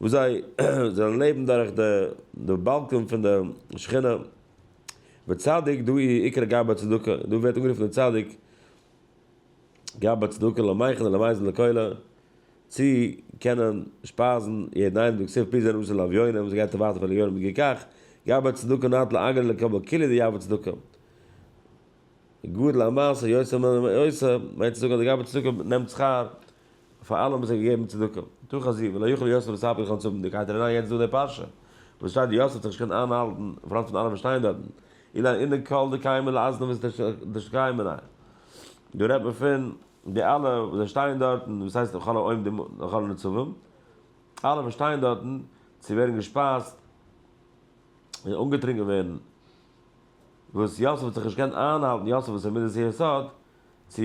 וואס זיי זענען לעבן דורך די באלקן פון די שכינה, וצדיק דא איז עיקר גבאי צדקה, דא ווערט אנגערופן די צדיק גבאי צדקה למיכל ולמזון לכולא, צו קענען שפייזן יעדן איינעם, דכתיב פיזור נתן לאביונים, וואס גייט ווייטער פאר לאביונים וכך, גבאי צדקה נטל אגרא לקבל כולי דיהבא צדקה. גדול המעשה יותר מן העושה, מיינט צו זאגן אז די גבאי צדקה נעמט שכר פאר אלעם וואס ער האט געגעבן צדקה. תא חזי, ולא יכול יוסף לספר לכל צבן, די גייט אריין יעצט דא אין די פרשה, וואס שטייט יוסף האט זיך נישט געקענט איינהאלטן פארנט פון אלע וואס שטייען דארטן, אילן אינער כל דקיימא לאזנא וואס דשקיימא ניין. דא רעדט מען פון די אלע וואס זיי שטייען דארטן, וואס הייסט לכל העומדים לכל הנצבים, אלע וואס שטייען דארטן צו ווערן געשפייזט און אנגעטרונקען ווערן, וואס יוסף האט זיך נישט געקענט איינהאלטן, יוסף וואס איז מידת היסוד, צו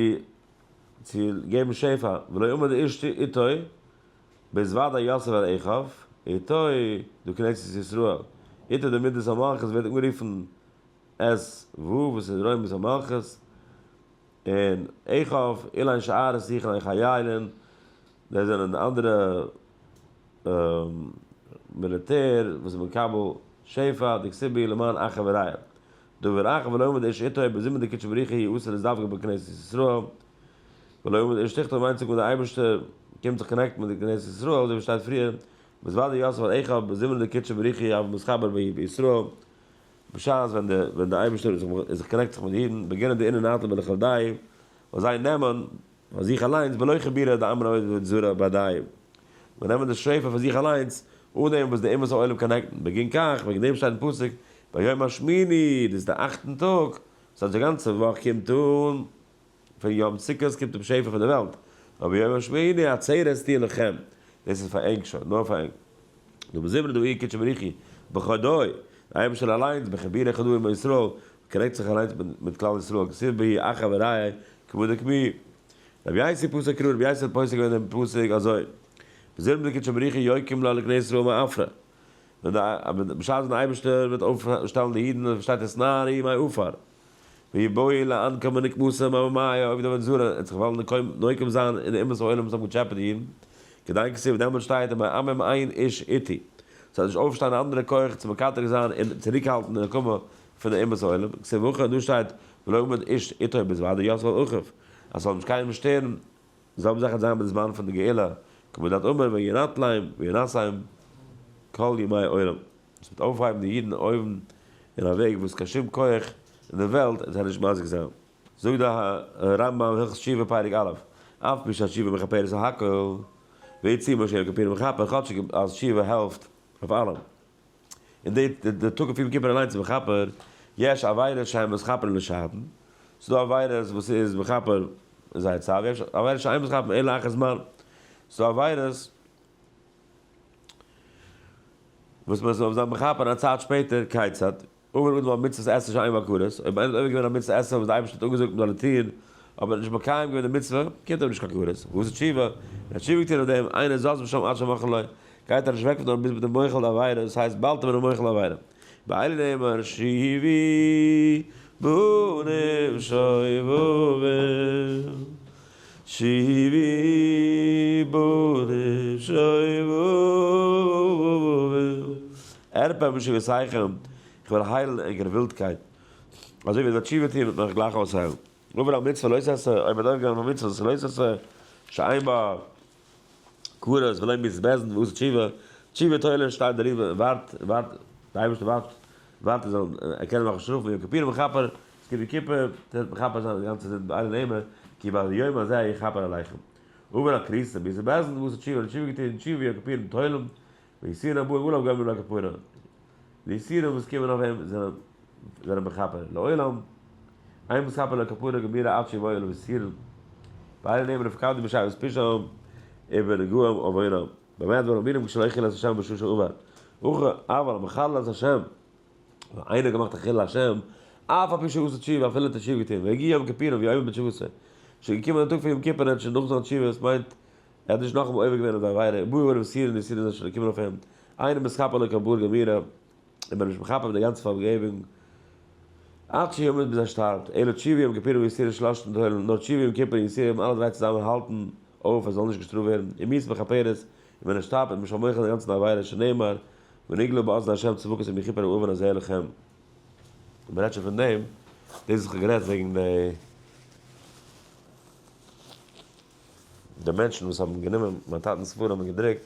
צו געבן שפע, ולא עמד איש איתו, בהתוודע יוסף אל אחיו, איתו דא כנסת ישראל, איתו די מידת המלכות ווערט אנגערופן ס ו וואס איז רוממות המלכות, און אחיו, אילן שאר שיחין חיילין, דאס זענען די אנדערע מיליטער וואס איז מקבל שפע, דכתיב למען אחי ורעי. דבר אחר ולא עמד איש איתו בזימון דקודשא בריך הוא אסור לזדווג בכנסת ישראל, ולא עמד איש תחתיו מיינט זאגן ווען דער אייבערשטער קומט זיך connect ן מיט די כנסת ישראל אזוי ווי שטייט פריער בהתוודע יוסף אל אחיו בזימון דקודשא בריך הוא הוה מתחבר בישראל בשעת ווען די ווען די אייבערשטער איז זיך connect זיך מיט די אידן בגין דאינון נטיל בלחודייהו ווייל זיי נעמען פאר זיך אליינס בלא חיבורא דעמרא עבודה זרה בהדייהו, מיר נעמען די שפע פאר זיך אליינס אן דעם וואס די אומות העולם connect ן, בגין כך, וועגן דעם שטייט אין פסוק ביום השמיני, דאס איז די אכטן טאג, דאס הייסט די גאנצע וואך קומט אן פון יום סוכות קומט אפ שפע פון די וועלט, נאר ביום השמיני עצרת תהיה לכם, דאס איז פאר ענק שוין, נאר פאר ענק. דא בזימנא דאיהו קודשא בריך הוא בחודוי, די אייבערשטער אליינס בחיבורא חדא עם ישראל, connect זיך אליינס מיט כלל ישראל, כתיב בהו אחי ורעי כבדוק מי. רבי יוסי פסק קרא, רבי יוסי האט פוסק געווען דעם פסוק אזוי, בזימנא דקודשא בריך הוא יקים לה לקני ישראל מעפרא, ווען די בשעת ווען די אייבערשטער וועט אויפשטעלן די אידן און פארשטייט עס נארי מעפר, ויבואו לאנקם ונקמתם ממאי עובדי עבודה זרה, ער האט זיך וועלן נוקם זיין אין די אומות העולם וואס האבן געטשעפעט די אידן, כדין כתיב דעמאלט שטייט ומעמים אין איש איתי, ס'וועט נישט אויפשטיין א אנדערע כח צו מקטרג זיין און צוריקהאלטן די נקמה פון די אומות העולם, כתיב הכא דא שטייט ולא עמד איש איתו בהתוודע יוסף אל אחיו, אז ס'זאל נישט קיינעם שטערן, די זעלבע זאך וועט זיין ביי די זמן פון די גאולה, כמדאת אמר וינטלם וינשאם כל ימי עולם. עס וועט אויפהייבן די אידן אויבן אין א וועג וואס קיין שום כח אין די וועלט וועט זיי נישט מזיק זיין. זאגט די רמב ם הלכות תשובה פרק א', אף פי שהתשובה מכפרת על הכל, בעיצומו של יום כיפור מכפר, כאטשיג אז תשובה העלפט אויף אלעם, און די די טאג פון יום כיפור אליינס איז מכפר, יש עבירות שהן מתכפרין לשעתן, ס'איז דא עבירות וואס איז מכפר אין זייער צייט, ויש עבירות שאין מתכפרין אלא לאחר זמן, ס'איז דא עבירות וואס מען זאל זיין מכפר א צייט שפעטער, כיצד? עבר אדם על מצות עשה שאין בה כרת, אויב איינער האט עובר געווען א מצות עשה וואס די אייבערשטער האט אנגעזאגט מען זאל עס טון, אבער האט נישט מקיים געווען די מצוה, קומט אים נישט קיין כרת, וואס איז תשובה? ער האט תשובה געטון אויף דעם, אינו זז משם עד שמוחל לו, גייט ער נישט אוועק פון דארט ביז מען איז אים מוחל די עבירה, דאס הייסט באלד איז מען אים מוחל די עבירה. ואלה נאמר שובו בנים שובבים. שובו בנים שובבים. ארפא משוגעתכם, איך וועל היילן ענקער ווילדקייט. אזוי ווי ער וועט תשובה טון וועט מען אייך גלייך אויסהיילן. עבר על מצוה לא תעשה, אויב האט עובר געווען אויף א מצוה וואס איז לא תעשה, שאין בה כרת ולא מיתת בית דין ועשה תשובה, תשובה תולה שטייט דער ריב"ם ווארט ווארט, די אייבערשטער ווארט ווארט ער זאל ער קען אים נאך שטראפן יום כיפור מכפר, עס קומט יום כיפור, טוט מכפר זיין די גאנצע זינד באלה נאמר, כי ביום הזה יכפר עליכם. עבר על כריתות ומיתת בית דין ועשה תשובה, ער האט תשובה געטון, תשובה יום כיפור תולים, ויסורים הבאים עליו גומרים לו כפרה. די יסורים וואס קומען אויף אים זענען זענען מכפר לעולם, אין מתכפר לו כפרה גמורה עד שיבואו עליו יסורים. ואלה נאמר ופקדתי בשארית פשעם ובנגעים עוונם. במה דברים אמורים כשלא חילל את השם בשעה שעבר. הכא אבל המחלל את השם, ווען איינער האט געמאכט א חילול השם, אף על פי שעשה תשובה אפילו האט ער תשובה געטון, והגיע יום כיפורים ויאמר בתשובתו, שוין געקומען דער טאג פון יום כיפור און ער האט שוין נאך זיין תשובה, עס מיינט ער האט נישט נאכאמאל עובר געווען אויף די עבירה, ובאו עליו יסורים די יסורים זענען שוין געקומען אויף אים, אינו מתכפר לו כפרה גמורה, און מען איז נישט מכפר מיט די גאנצע פארגעבונג עד שימות ביז ער שטארבט, אלא תשובה יום כיפור ויסורים שלשתן תולין, נאר תשובה יום כיפור און יסורים אלע דריי צוזאמען האלטן אויף ער זאל נישט געשטראפט ווערן, ומיתה מכפרת. ווען ער שטארבט איז מען שוין מוחל די גאנצע עבירה שנאמר ונגלה באזני השם צבקות אם יכפר העוון הזה לכם. און מען רעדט שוין פון דעם, דאס וואס איך האב גערעדט וועגן די די מענטשן וואס האבן גענומען מיין טאטנ'ס ספרים און געדרוקט,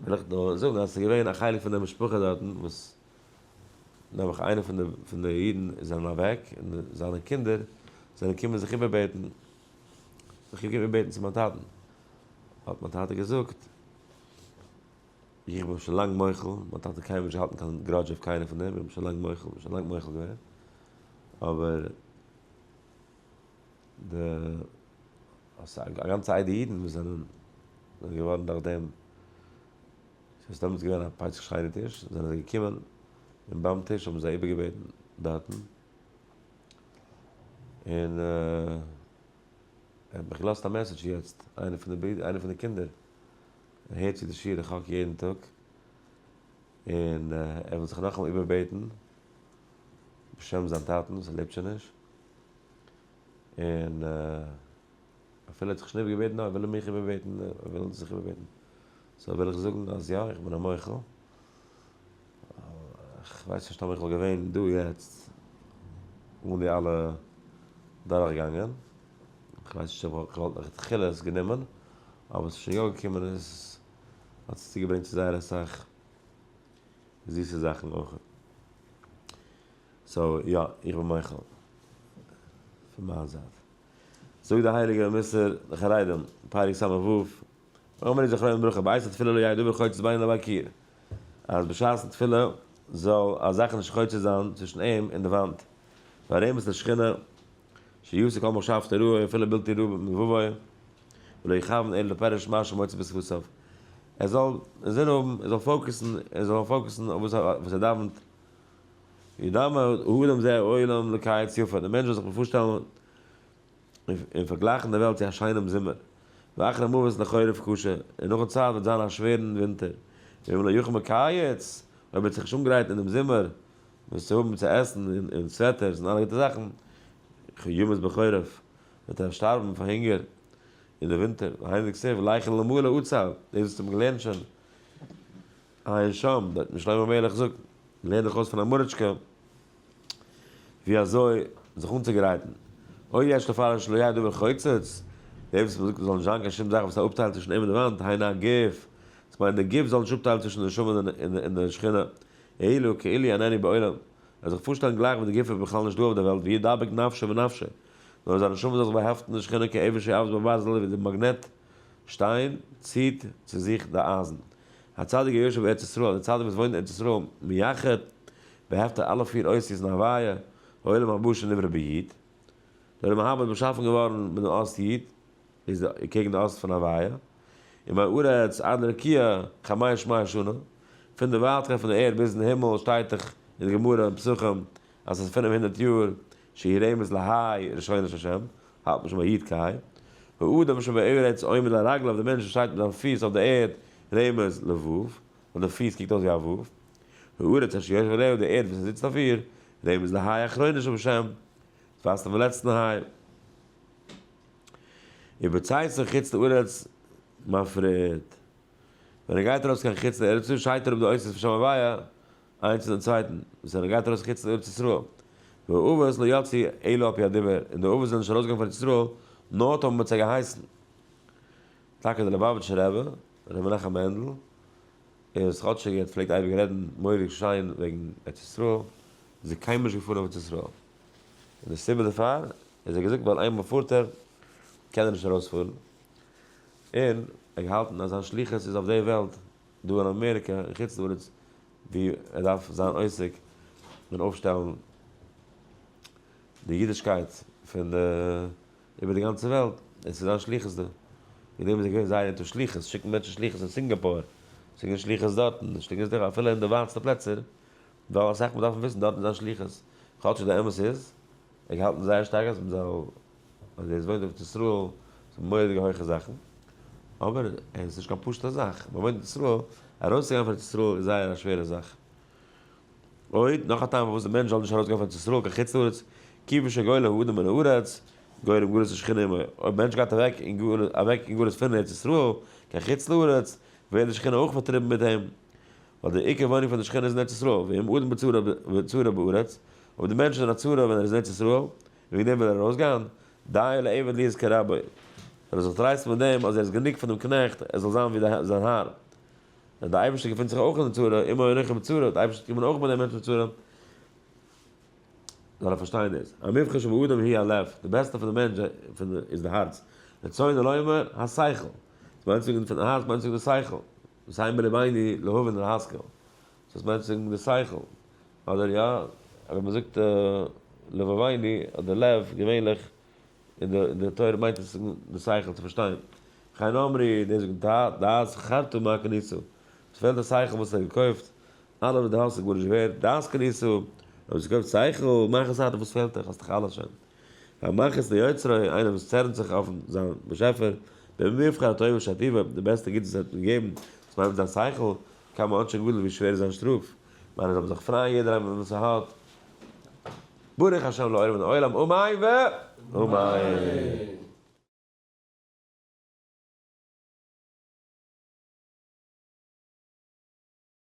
וויל איך נאר זאגן אז עס איז געווען א חלק פון די משפחה דארטן וואס נעבעך איינער פון די פון די אידן זענען אוועק און זיינע קינדער זענען געקומען זיך איבערבעטן, זיך געקומען איבערבעטן צו מיין טאטן, האט מיין טאטע געזאגט, איך בין שוין לאנג מוחל, מיין טאטע האט קיינמאל נישט געהאלטן קיין grudge אויף קיינער פון דעם, איך בין שוין לאנג מוחל, שוין לאנג מוחל געווען, אבער די א גאנצע עדה אידן וואס זענען געווארן דורך דעם, ס'איז דעמאלטס געווען א פסח שני טיש, זענען זיי געקומען און ביים טיש האבן זיי איבערגעבעטן דארטן, און ער האט מיך געלאזט א message יעצט, איינער פון די ברידער, איינער פון די קינדער, ער הערט צו די שיעור חק יעדן טאג, און ער וויל זיך נאכאמאל איבערבעטן בשם זיין טאטן וואס ער לעבט שוין נישט, און אפילו ער האט זיך שוין איבערגעבעטן, נאר ער וויל מיך איבערבעטן, ער וויל זיך איבערבעטן, so וויל איך זאגן אז יא, איך בין א מוחל, איך ווייס נישט אויב איך וואלט געווען דא יעצט אן די אלע דורכגאנגען, איך ווייס נישט אויב איך וואלט לכתחילה עס גענומען, אבער עס איז שוין יא געקומען און עס האט צוגעברענגט צו זייער אסאך זיסע זאכן אויך. so יא, איך בין מוחל פון מיין זייט. זאגט די הייליגע מוסר די חרדים, פרק ס"ו, אמרו זכרונם לברכה, בעת התפילה לא יהא דבר חוצץ בינו לבין קיר, אז בשעת'ן תפילה זאל א זאך נישט חוצץ זיין צווישן אים און די וואנט, והרמז לשכינה שיעשה כל מחשבתו רעה אפילו בלתי רעה בלבבו, ולא יכוון אלא לפירוש מה שמוצא בשפתיו. ער זאל אינזין האבן, ער זאל focus ן, ער זאל focus ן אויף וואס ער דאווענט. ידמה האדם זה העולם לקיץ יפה, דער מענטש זאל זיך פארשטעלן און פארגלייכן די וועלט צו א שיינעם זומער, ואחרי מות לחורף קשה, און נאכן צייט וועט זיין א שווערן ווינטער, ואם לא יכין בקיץ, אויב וועט זיך נישט אנגרייטן אינעם זומער, וואס צו האבן צו עסן און sweaters און אלע גוטע זאכן, ימות בחורף, וועט ער שטארבן פאר הונגער אין די ווינטער, והיינו דכתיב לך אלמלא עצב, דאס וואס האט מען געלערנט שוין, עיין שם, דארט ווי שלמה המלך זאגט, לערן דיך אויס פון א מוראשקע ווי אזוי זיך אנצוגרייטן, אוי יש לפרש שלא יהא דבר חוצץ, דער וואס מ'זאגט עס זאל נישט זיין קיין שום זאך וואס איז א אפטייל צווישן אים און די וואנט, היינו הגוף, דאס מיינט די גוף זאל נישט אפטיילן צווישן די נשמה און די שכינה, אלא כאילו איננו בעולם, ער זאל זיך פארשטעלן גלייך ווי די גוף איז בכלל נישט דא אויף דער וועלט, וידבק נפשו בנפשו, נאר זיין נשמה זאל זיך באהעפטן די שכינה כאבן שואבת בברזל ווי די מאגנעט שטיין ציט צו זיך די אייזן. הצדיק היושב בארץ ישראל, דער צדיק וואס וואוינט אין ארץ ישראל, מייחד, באהעפט ער אלע פיר אותיות אין הוויה, העולם הבא שנברא בי'. דער עולם הבא איז באשאפן געווארן מיט דעם אות י', איז קעגן די אות פון הוויה. ומארץ עד לרקיע חמש מאות שנה, פון די ווייטקייט פון די ערד ביזן הימל שטייט דאך אין די גמרא אין פסחים אז עס איז 500 יאר, שהיא רמז לה' ראשונה של שם, האלט מען שוין ביי י' ק', האדם שבארץ עומד על רגליו, די מענטש וואס שטייט מיט זיין פיס אויף די ערד, רמז לו', ווייל די פיס קוקט אויס ווי א ו', הארץ אשר יושב עליה, די ערד וואס ער זיצט אויף איר, רמז לה' אחרונה שבשם, דאס ווייזט אויפן לעצטן ה'. ובצאתו חוץ לארץ מפריד. ווען ער גייט ארויס קיין חוץ לארץ שיידט ער אפ די אותיות פון שם הוויה איינס פון דעם צווייטן, וואס ווען ער גייט ארויס חוץ לארץ ישראל, והאבות לא יצאו אלא על פי הדיבור, און די אבות זענען נישט ארויסגעגאנגען פון ארץ ישראל, נאר טאמער מ'האט זיי געהייסן. טאקע דער ליובאוויטשער רבי, ר' מנחם מענדל, איז כאטשיג ער פלעגט אייביג רעדן מורא'דיג שיין וועגן ארץ ישראל, איז ער קיינמאל נישט געפארן אויף ארץ ישראל. און די סיבה דערפאר איז ער געזאגט ווייל איינמאל פארט ער, קען ער נישט ארויספארן. און ער האט געהאלטן אז זיין שליחות איז אויף די וועלט, דא אין אמעריקע, אין חוץ לארץ, ווי ער דארף זיין עוסק אין אויפשטעלן די אידישקייט פון די איבער די גאנצע וועלט, עס איז זיין שליחות דא. וועגן דעם איז ער געווען זייער into שליחות, שיקן מענטשן שליחות אין סינגאפור, שיקן שליחות דארטן, שליחות דא, אפילו אין די ווייטסטע פלעצער, ווייל אסאך מאל דארף מען וויסן דארטן איז זיין שליחות. כאטש די אמת איז, ער האט געהאלטן זייער שטארק אז מען זאל אז ער וואוינט אויף ישראל, ס'איז מורא'דיגע הויכע זאכן, אבער עס איז נישט קיין פשוט'ע זאך, מען וואוינט אין ישראל, ארויסצוגיין פון ארץ ישראל איז זייער א שווערע זאך. עוד, נאך א טעם פארוואס די מענטש זאל נישט ארויסגיין פון ארץ ישראל קיין חוץ לארץ, כיוון שגולה האדם מן הארץ, גורם גלות השכינה עמו, אויב מענטש גייט אוועק אין גלות, אוועק אין גלות פון ארץ ישראל, קיין חוץ לארץ, ווערט די שכינה אויך פארטריבן מיט אים, ווייל די עיקר וואוינונג פון די שכינה איז אין ארץ ישראל, ואם אדם בצרה בצרה בארץ, אויב די מענטש איז אין א צרה ווען ער איז אין ארץ ישראל, וועגן דעם וויל ער ארויסגיין, דיו לעבד להיות כרבו, זאל ער זיך טרייסטן מיט דעם אז ער איז גענוג פאר דעם קנעכט ער זאל זיין ווי זיין האר. ווען דער אייבערשטער געפינט זיך אויך אין די צרה, עמו אנכי בצרה, דער אייבערשטער קומט אויך מיט דעם מענטש אין צרה, זאל ער פארשטיין דאס. המבחר שבאדם הוא הלב, די בעסטע פון די מענטש איז די הארץ. רצונו לומר, השכל. דאס מיינט זאגן פון די הארץ מיינט זאגן די שכל. ותן בלבנו להבין ולהשכיל. דאס מיינט זאגן די שכל. אדער יא, ווען מען זאגט לבבנו אדער לב, געווענליך אין די תורה מיינט עס די שכל צו פארשטיין. וכן אמרו, די זאגן דעת חרטא מה קנית. עס פעלט די שכל וואס ער האט געקויפט, אלע וואס די האסט איז גארנישט ווערד, דעת קנית, אויב האסט געקויפט שכל, מאך עס איידער וואס פעלט דיך, האסט דאך אלעס שוין. והמכעיס ליוצרו, איינער וואס צערנט זיך אויפן זיין באשעפער, במבחר הטובה שהיטיבו, די בעסטע גוטס וואס ער האט געגעבן, דאס מיינט מיט זיין שכל, כמה עונשו גדול ווי שווער איז זיין שטראף. מיינען זאל מען זיך פרייען יעדער איינער מיט וואס ער האט. ברוך השם לעולם ועולם אמן ואמן.